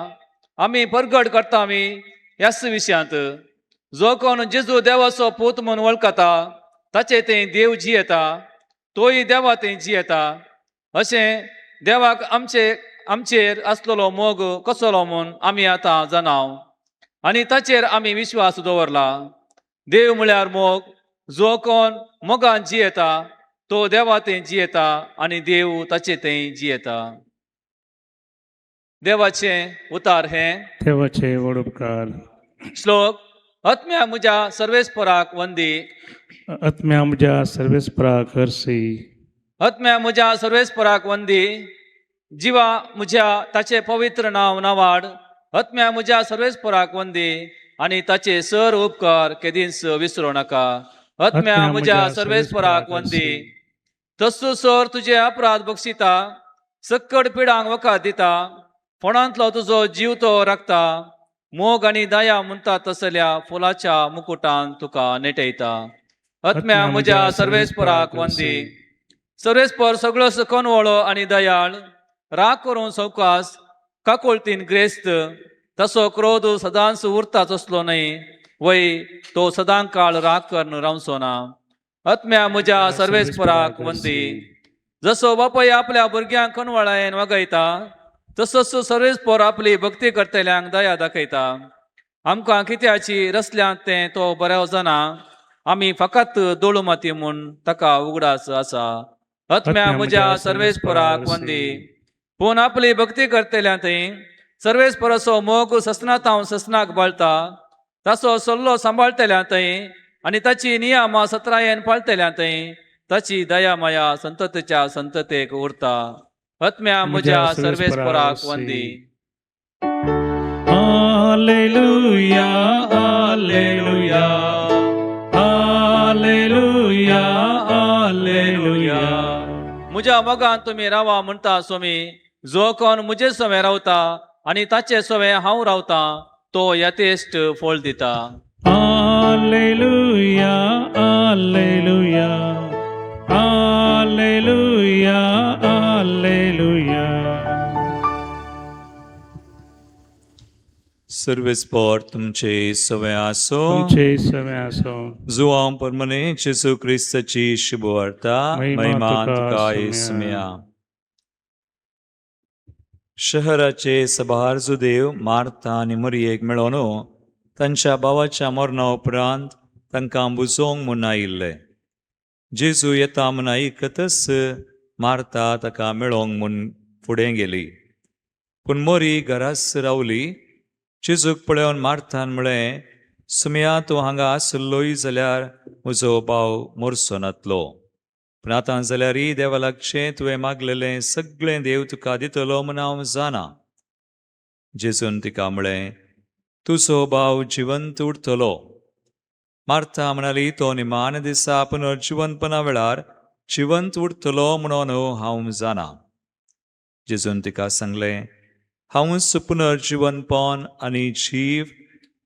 आमी परगट करता आमी ह्याच विशयांत, जो कोण जेजू देवाचो पूत म्हूण वळखता ताचे थंय देव जियेता, तोय देवा थंय जियेता. अशें देवाक आमचे आमचेर आसलेलो मोग कसलो म्हूण आमी आतां जाणाव आनी ताचेर आमी विश्वास दवरला. देव म्हळ्यार मोग. जो कोण मोगान जियेता तो देवा थंय जियेता आनी देव ताचे थंय जियेता. देवाचें उतार हें. देवाचे व्हड उपकार. श्लोक. आत्म्या म्हज्या सर्वेस्पराक वंदी. आत्म्या म्हज्या सर्वेस्पराक हरसी. आत्म्या म्हज्या सर्वेस्पराक वंदी. जिवा म्हज्या ताचें पवित्र नांव नावाड. आत्म्या म्हज्या सर्वेस्पराक वंदी आनी ताचे सर उपकार केदींच विसरूं नाका. आत्म्या म्हज्या सर्वेस्पराक वंदी. तस्सो सर तुजे अपराध बक्षिता, सक्कड पिडांक वखद दिता, फोणांतलो तुजो जीव तो राखता, मोग आनी दया म्हणटा तसल्या फुलाच्या मुकुटान तुका नेटयता. आत्म्या म्हज्या सर्वेस्पराक वंदी. सर्वेस्पर सगळो कनवळो आनी दयाळ, राग करून सवकास, काकुळतीन ग्रेस्त, तसो क्रोध सदांच उरता तसलो न्हय, वय तो सदां काळ राग करून रावचो ना. आत्म्या म्हज्या सर्वेस्पराक वंदी. जसो बापाय आपल्या भुरग्यांक कनवळायेन वागयता तसोच सर्वेस्पर आपली भक्ती करतल्यांक दया दाखयता. आमकां कित्याची रसल्यांत तें तो बरो जाणा, आमी फकत दोळू माती म्हूण ताका उगडास आसा. आत्म्या म्हज्या सर्वेस्पराक वंदी. पूण आपली भक्ती करतल्या थंय सर्वेस्पराचो मोग ससनातांव ससनाक बाळता. ताचो सल्लो सांबाळटल्या थंय आनी ताची नियमां सत्रायेन पाळटल्या थंय ताची दया माया संततेच्या संततेक उरता. आत्म्या म्हज्या सर्वेस्पराक वंदी. Alleluia, alleluia, alleluia, alleluia. म्हज्या मोगान तुमी रावा म्हणटा स्वामी. जो कोण म्हजे सवें रावता आनी ताचे सवें हांव रावता तो यथेश्ट फळ दिता. Alleluia, alleluia, alleluia, alleluia. सर्वेस्पर तुमचे सवे आसो. तुमचे सवे आसो. जुवांव परमने जेजू क्रिस्ताची शुभवार्ता. महिमा महिमा तुका, तुका सुम्या. सुम्या. शहराचे सभार जुदेव मार्था आनी मरियेक मेळोन तांच्या भावाच्या मरणा उपरांत तांकां बुजोवंक म्हूण आयिल्ले. जेजू येता म्हूण आयकतच मार्था ताका मेळोंक म्हूण फुडें गेली, पूण मोरी घराच रावली. जेजूक पळोवन मार्थान म्हळें, सुमया, तूं हांगा आसलोय जाल्यार म्हजो भाव मोरचो नातलो. पूण आतां जाल्यारय देवा लागचें तुवें मागलेलें सगळें देव तुका दितलो म्हूण हांव जाणा. जेजून तिका म्हळें, तुजो भाव जिवंत उरतलो. मार्था म्हणाली, तो निमाण्या दिसा पुनर्जिवंतपणा वेळार जिवंत उरतलो म्हणून हांव जाणा. जेजून तिका सांगलें, हांवूच पुनर्जिवनपण आनी जीव.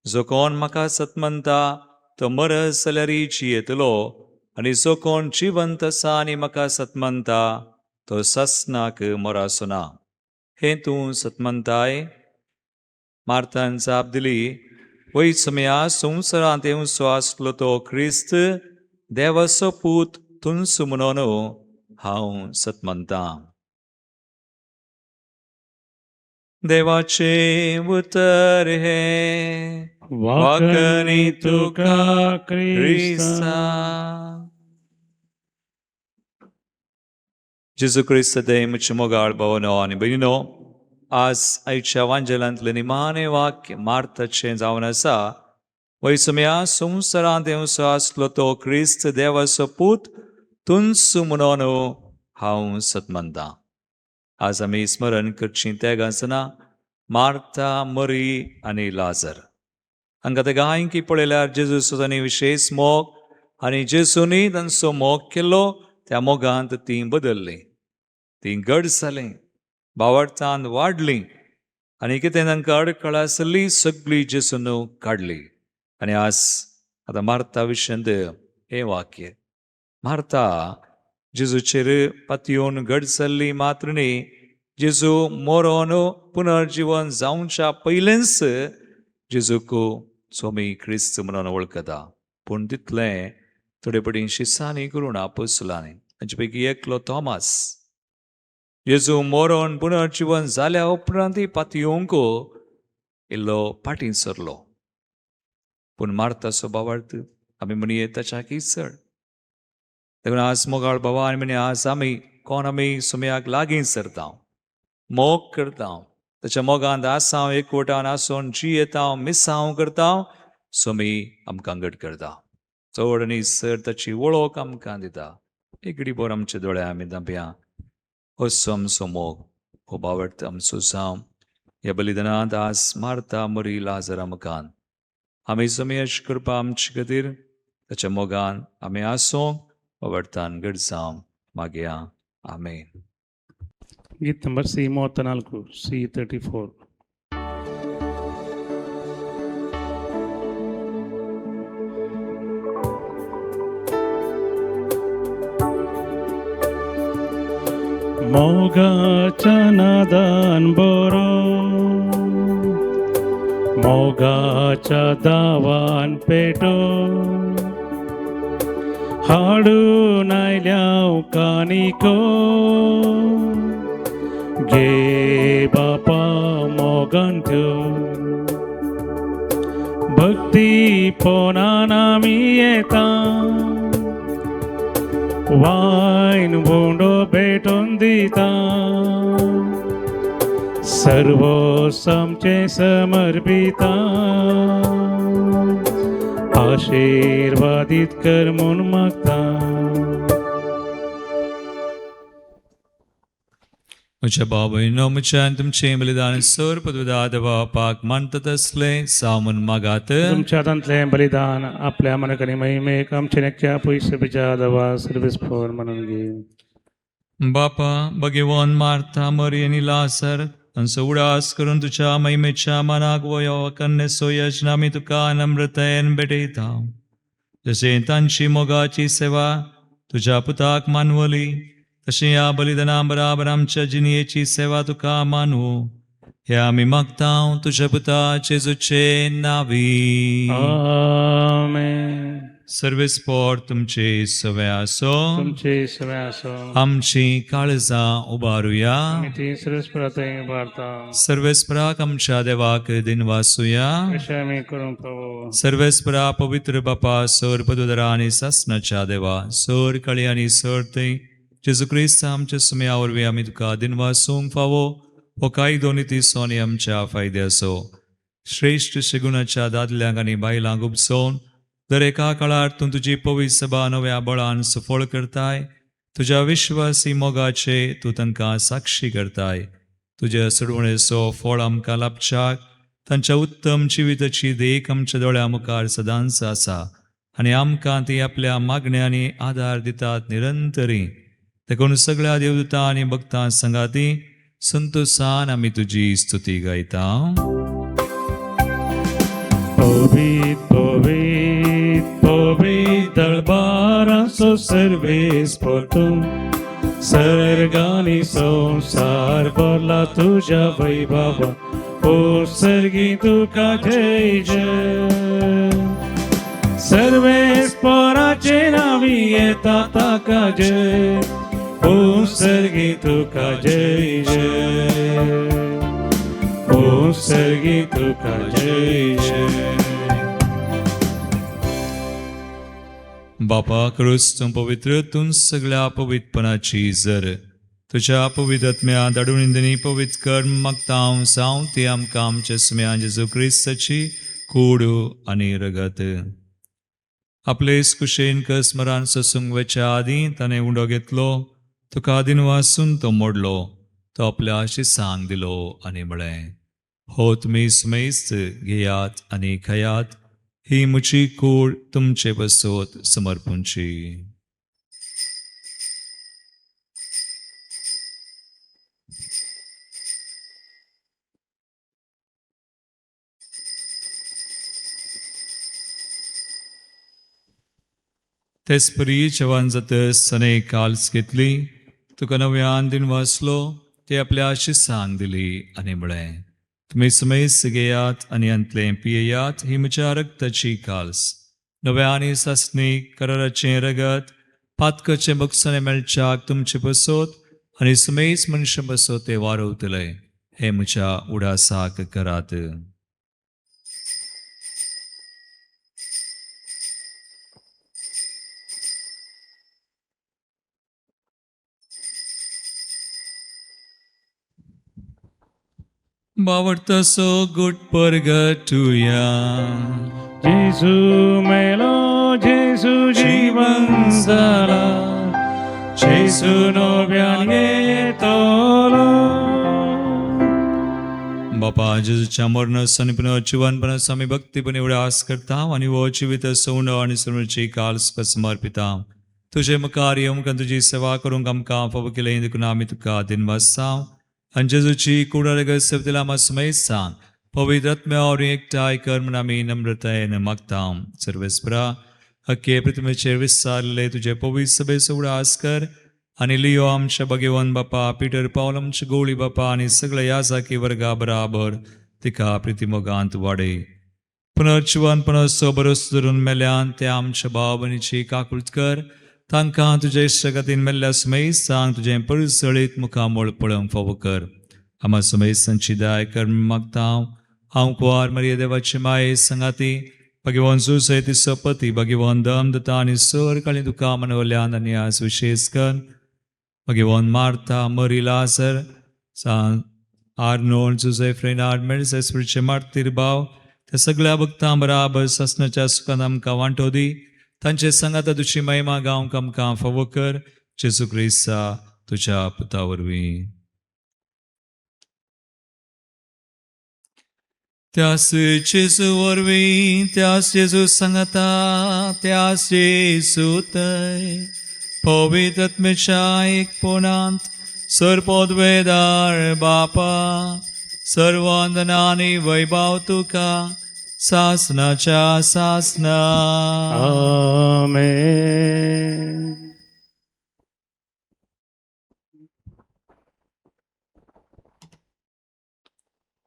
जो कोण म्हाका सतमनता तो मरत जाल्यारय जियेतलो, आनी जो कोण जिवंत आसा आनी म्हाका सतमनता तो सासणाक मराचो ना. हें तूं सतमनताय? मार्तान जाप दिली, वय सोमया, संवसारांत येवचो आसलो तो क्रिस्त देवाचो पूत तुंच म्हणून हांव सतमनतां. देवाचें उतर हें वाकणी तुका क्रिस्ता. क्रिस्ता. जेजू क्रिस्त देव म्हज्या मोगाळ भावनो आनी भयणीनो, आज आयच्या वांजेलांतलें निमाणें वाक्य मार्ताचें जावन आसा, वयसमया संवसारांत येवचो आसलो तो क्रिस्त देवाचो पूत तुंच म्हणून हांव सतमनतां. आज आमी स्मरण करचीं तेगां आसना, मार्ता, मरी आनी लाजर. हांकां ते गांयकी पळयल्यार जेजू तांणी विशेश मोग आनी जेजूनी तांचो मोग केलो. त्या मोगांत तीं बदल्लीं, तीं घड जालीं, भावार्थान वाडलीं आनी कितें तांकां अडखळ आसली सगळी जेजून काडली. आनी आज आतां मार्ता विशयांत हें वाक्य, मार्ता जेजूचेर पातयेवन घड जाल्ली मात्र न्ही, जेजू मरोन पुनर्जिवन जावच्या पयलेंच जेजूक स्वामी क्रिस्त म्हणून वळखता. पूण तितलें थोडे पटी शिसांनी करून आपोसलांनी तांचे पैकी एकलो थॉमस जेजू मरोन पुनर्जिवन जाल्या उपरांतय पातयेवंक इल्लो फाटीं सरलो. पूण मार्ताचो भावार्थ आमी म्हणये ताच्याकय चड. देखून आज मोगाळ बाबा आनी म्हणी आज आमी कोण आमी सुमयाक लागीं सरता, मोग करता, ताच्या मोगांत आसाव, एकवटान आसून जियेता, मिसांव करता, सोमी आमकां घट करता, चड आनी चड ताची वळख आमकां दिता. एक बोर आमचे दोळे आमी धांपया. हो आमचो मोग, हो बावट आमचो जावं. ह्या बलिदानांत आज मार्ता, मरी, लाजरा मुखान आमी सोमी अशें करपा आमचे खातीर ताच्या मोगान आमी आसूंक बावडतान घट जावं मागया. आमेन. गीत ನಂಬರ್ ಸಿ 34, ಸಿ 34. मोगाच्या नादान बरो, मोगाच्या दावान पेटो, हाडून आयल्या कानिको, घे बापा मोगान त्यो. भक्ती पोनान आमी येता, वायन बोंडो भेटोवन दिता, सर्व आमचें समर्पिता, आशिर्वादीत कर म्हूण मागता. म्हज्या भाव भयणीनो, म्हज्या आनी तुमचें बलिदान सर पदविदा देवा बापाक मानता तसलें जावं म्हूण मागात. तुमच्या हातांतलें बलिदान आपल्या मनाकनी महिमेक आमचे नेक्या पयशे बिजा दवा सर्वीस फोर म्हणून घे. बापा, भगवान मार्था, मरी आनी लासर तांचो उडास करून तुज्या महिमेच्या मानाक वयो कन्नेसो यज्ञ आमी तुका नम्रतायेन भेटयता. जशें तांची मोगाची सेवा तुज्या पुताक मानवली, तशें ह्या बलिदाना बराबर आमच्या जिणयेची सेवा तुका मानवू, हे आमी मागता तुज्या पुता जेजूचे नावी. आमेन. सर्वेस्पोर तुमचे सवे आसो. तुमचे सवे आसो. आमची काळजां उबारुया. आमी ती सर्वेस्पराथंय उबारता. सर्वेस्पराक आमच्या देवाक दिनवासुया. अशें आमी करूंक फावो. सर्वेस्परा, पवित्र बापा, सर पदुधरा आनी सासणाच्या देवा, सर कळी आनी सर थंय जेजू क्रिस्त आमच्या सुमया वरवीं आमी तुका दिनवासूंक फावो हो कायदो निती सोनी आमच्या फायद्याचो. श्रेश्ठ शेगुणाच्या दादल्यांक आनी बायलांक उपसोवन दर एका काळार तूं तुजी पवित्र सभा नव्या बळान सफळ करताय. तुज्या विश्वासी मोगाचे तूं तांकां साक्षी करताय. तुज्या सोडवणेचो फळ आमकां लाभच्याक तांच्या उत्तम जिविताची देख आमच्या दोळ्या मुखार सदांच आसा आनी आमकां ती आपल्या मागण्यांनी आदार दितात निरंतरी. देखून सगळ्या देवदूतां आनी भक्तां संगाती संतोसान आमी तुजी स्तुती गायता. पवित पवित पवित दरबाराचो सर्वेस्पर तूं, सर्गानी संवसार भरला तुज्या वैभवा, ओ सर्गी तुका जय जय. सर्वेस्पराचे नावी येता ताका जय, ओ सर्गी तुका जय जय, ओ सर्गी तुका जय जय. बापा क्रूस तूं पवित्र, तूं सगळ्या पवित्रपणाची जर तुज्या पवित्र आत्म्या धाडून इंदनी पवित्र कर मागता हांव जावं ती आमकां आमच्या सुम्या जेजू क्रिस्ताची कूड आनी रगत. आपले कुशेन कसमरान ससूंक वचच्या आदीं ताणें उंडो घेतलो, तुका आदीन वासून तो मोडलो, तो आपल्या शिसांक दिलो आनी म्हळें, हो तुमी सुमेस्त घेयात आनी खायात, ही म्हजी कूड तुमचे बसोत समर्पूंची. तेच परी जेवण जातच ताणें काल्स घेतली, तुका नव्यान दिन वाचलो, ते आपल्या शिसांक दिली आनी म्हळें, तुमी सुमेस्त घेयात आनी हांतलें पियेयात, ही म्हज्या रक्ताची काल्स, नव्या आनी सासणी कराराचें रगत, पातकाचें बक्षाणें मेळच्याक तुमचे बसोत आनी सुमेस मनशां बसोत ते वारवतले, हें म्हज्या उडासाक करात. बावडतसो गुट परगटुया. जेजू मेलो, जेजू जीवन जाला, जेजू नव्यान येतलो. बापा जेजूच्या मरणास आनी पुनर्जीवनपणास आमी भक्तीपणे उडास करता आनी हो जिवीत सवणो आनी सवणची काल तुका समर्पिता. तुजे मुखार येवंक आनी तुजी सेवा करूंक आमकां फावो केलें देखून आमी तुका दिनवासा आनी जेजूची कुडार सेवतेला आमकां सुमेस्तान पवित्र आत्म्या वरवीं एकठांय कर म्हूण आमी नम्रतायेन मागता. सर्वेस्परा, अख्खे पृथ्वीचेर विस्तारले तुजे पवित्र सभेचो उडास कर आनी लियो आमच्या भगवान बापा पिटर पावल आमच्या गोळी बापा आनी सगळ्या याजाकी वर्गा बराबर तिका प्रितिमोगांत वाडय. पुनर्जीवन पुनर्सो बरोस धरून मेल्यान ते आमच्या भाव भयणीची काकूळत कर, तांकां तुजे इश्टागतीन मेल्ल्या सुमेस्तांक तुजें परजळीत मुखामळ पळोवंक फावो कर. आमा सुमेस्तांची दया कर मागता. हांव कुवार मरिया देवाची माये संगाती भगवान जुसे तिचो पती भगवान दम दता आनी सर काळी दुकां मनवल्यान आनी आज विशेश कर भगवान मार्था मरी लासर सान आर्नोल्ड जुजे फ्रेनार्ड मेळसेसचे मार्तीर भाव त्या सगळ्या भक्तां बराबर सासणाच्या सुखान आमकां वांटो दी. तांचे संगाता तुजी महिमा गावंक आमकां फावो कर, जेजू क्रिस्ता तुज्या पुता वरवीं. त्यास जेजू वरवीं, त्यास जेजू सांगाता, त्यास जेजू थंय पवित्र आत्म्याच्या एकपणांत सर्पोद्वेदार बापा, सर्वांदनानी वैभव तुका सासनाच्या सासना. आमेन.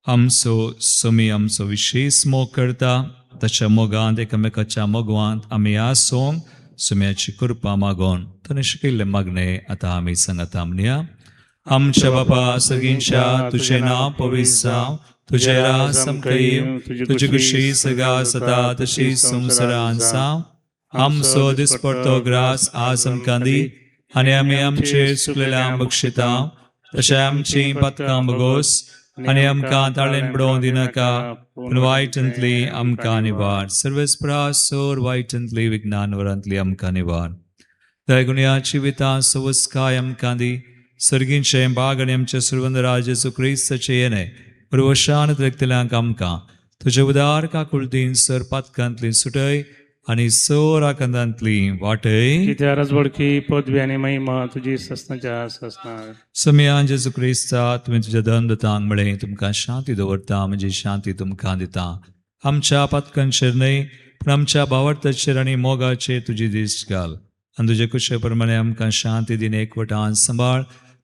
आमचो समी आमचो विशेश मोग करता, ताच्या मोगांत एकामेकाच्या मोगवांत आमी आसोंक सुम्याची कृपा मागोन ताणें शिकयल्लें मागणें आतां आमी सांगाता म्हणया. आमच्या बापा सगळींच्या, तुजें नांव पवित्र जावं, तुजें राज आमकां येवं, तुजी खुशी सगळ्या जाता तशी संवसारांत जावं. आमचो दिसपडतो ग्रास आज आमकां दी आनी आमी आमचेर चुकलेल्यांक बक्षिता तशें आमचीं पातकां बगोस आनी आमकां ताळेन पडोवंक दिनाका, पूण वायटांतली आमकां निवार. सर्वेस्परा सोर वायटांतली विज्ञानवरांतली आमकां निवार. दयगुण्या जिविता सवस्काय आमकां दी सर्गींचें बाग आनी आमच्या सुरवंदराज जेजू क्रिस्ताचें येणें पुर्वशान त्रेकतल्यांक आमकां तुजे उदार काकुळतीन सर पातकांतली सुटय आनी सर आकांतांतली वाटय. कित्या राजवडकी पदवी आनी महिमा तुजी ससनाच्या ससना. समियान जेजू क्रिस्ता तुवें तुज्या दन दतांक म्हळें तुमकां शांती दवरता म्हजी शांती तुमकां दिता. आमच्या पातकांचेर न्हय पूण आमच्या भावार्थाचेर आनी मोगाचेर तुजी दिश्ट घाल आनी तुजे कुशे प्रमाणे आमकां शांती दिन एकवटान सांबाळ.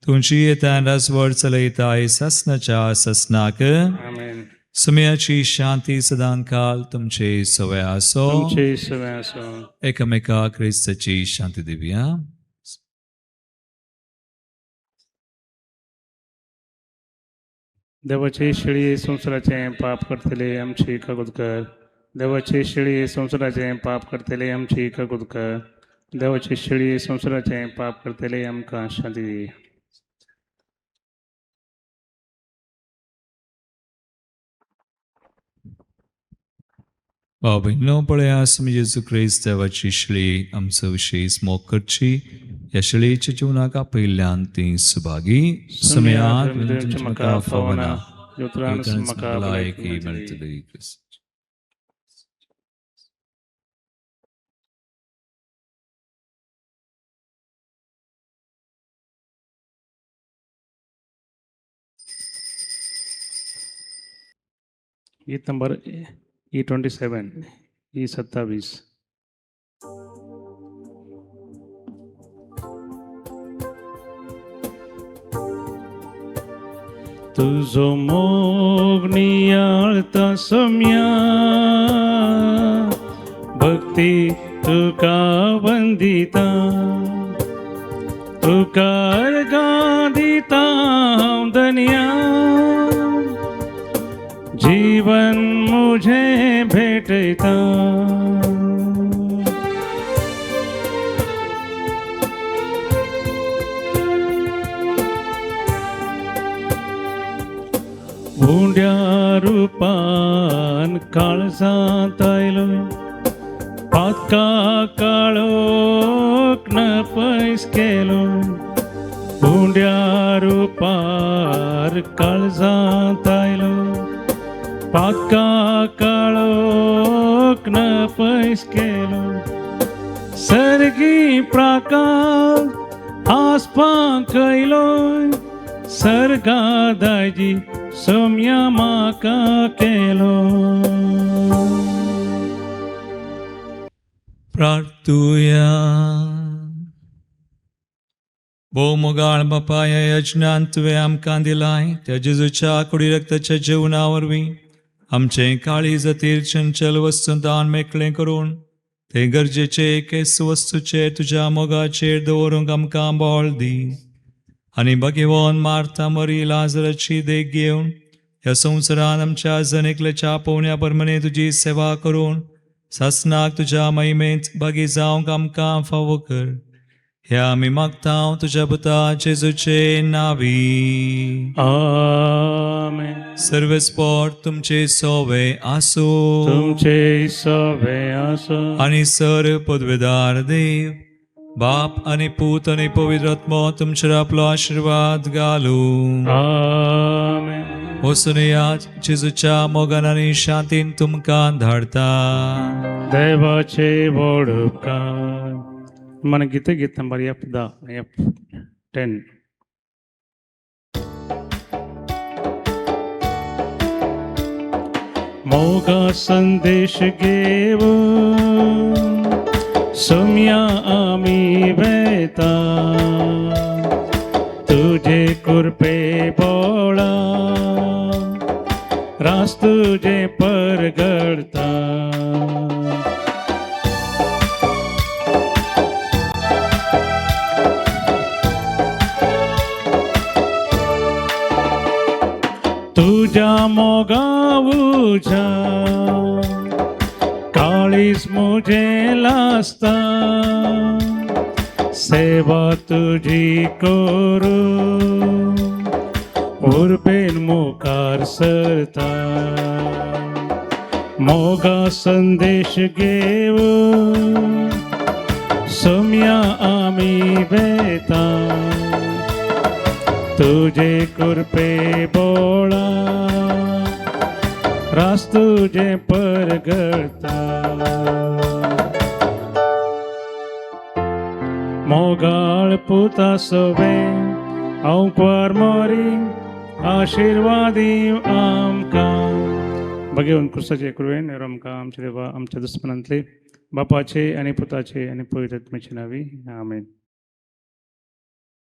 तुमची येता राजवड चलयता ससनाच्या ससनाक. आमेन. सुमयाची शांती सदांकाल तुमचे सवय आसो. तुमचे सवे आसो. एकामेका क्रिस्ताची शांती दिवया. देवाचे शेळी संवसाराचें पाप करतले आमची कागद कर. देवाचे शेळी संवसाराचें पाप करतले आमची कागद कर. देवाचे शेळी संवसाराचें पाप करतले आमकां शांती दी. भाव भयणीनो पळया आमी जेजू क्रिस्त देवाची शिळी आमचो विशेश मोग करची. ह्या शिळेच्या जिवनाक आपयिल्ल्यान ती सुभागी. सुमया म्हाका फावना जोत्रान म्हाका भलायकी भलायकी मेळटली. मेळटली. गीत नंबर E27, E27. तुझो मोग नियाळता सम्या भक्ती तुका वंदिता तुका अर्घां दिता हांव धनया जीवन मुझे भेटता. उंड्या रुपान काळजांत आयलो पातका काळोख न पयस केलो. उंड्या रुपार काळजांत आयलो पातका काळोख न पयस केलो. सर्गी प्राकार आसपाक खयलो सर्गा दायजी सोम्या म्हाका केलो. प्रार्थुया. भोव मोगाळ बापा ह्या यज्ञान तुवें आमकां दिलाय त्या जेजूच्या कुडी रक्ताच्या जेवणा वरवीं आमचें काळीज अतीर चंचल वस्तू दान मेकळें करून ते गरजेचे एकेच वस्तूचेर तुज्या मोगाचेर दवरूंक आमकां बळ दी. आनी भगेवन मार्था मरी लाजराची देख घेवन ह्या संवसारान आमच्या जण एकल्याच्या पोवण्या प्रमाणे तुजी सेवा करून सासनाक तुज्या महिमेंत भागी जावंक आमकां फावो कर. ह्या आमी मागता तुज्या पुता जेजूचे नावी. आमेन. सर्वेस्पोर तुमचे सोवे आसूं. तुमचे सवे आसो. आनी सर पदवेदार देव बाप आनी पूत आनी पवित्र आत्मो तुमचेर आपलो आशिर्वाद घालूं. आमेन. वचून यात जेजूच्या मोगान आनी शांतीन तुमकां धाडता. देवाचे व्हड उपकार. మన గీత గీత నంబర్ ఎఫ్ దా F10. मोगा संदेश घेव सोम्या आमी वेता तुझे कृपे बोळा रास तुझे परगडता. तुझ्या मोगा उज्या काळीज मुझे लासता सेवा तुझी करू उर्बेन मुखार सरता. मोगा संदेश घेव सोम्या आमी वेता तुजे कृपे बोळा रास तुजें परगळता मोगाळ पुता सवे हांव मोरी आशिर्वादी आमकां भगेवन क्रिस्ताचे कृपेन आमकां आमच्या देवा आमच्या दुस्मनांतले बापाचे आनी पुताचे आनी पवित्र आत्म्याचे नावी आमेन.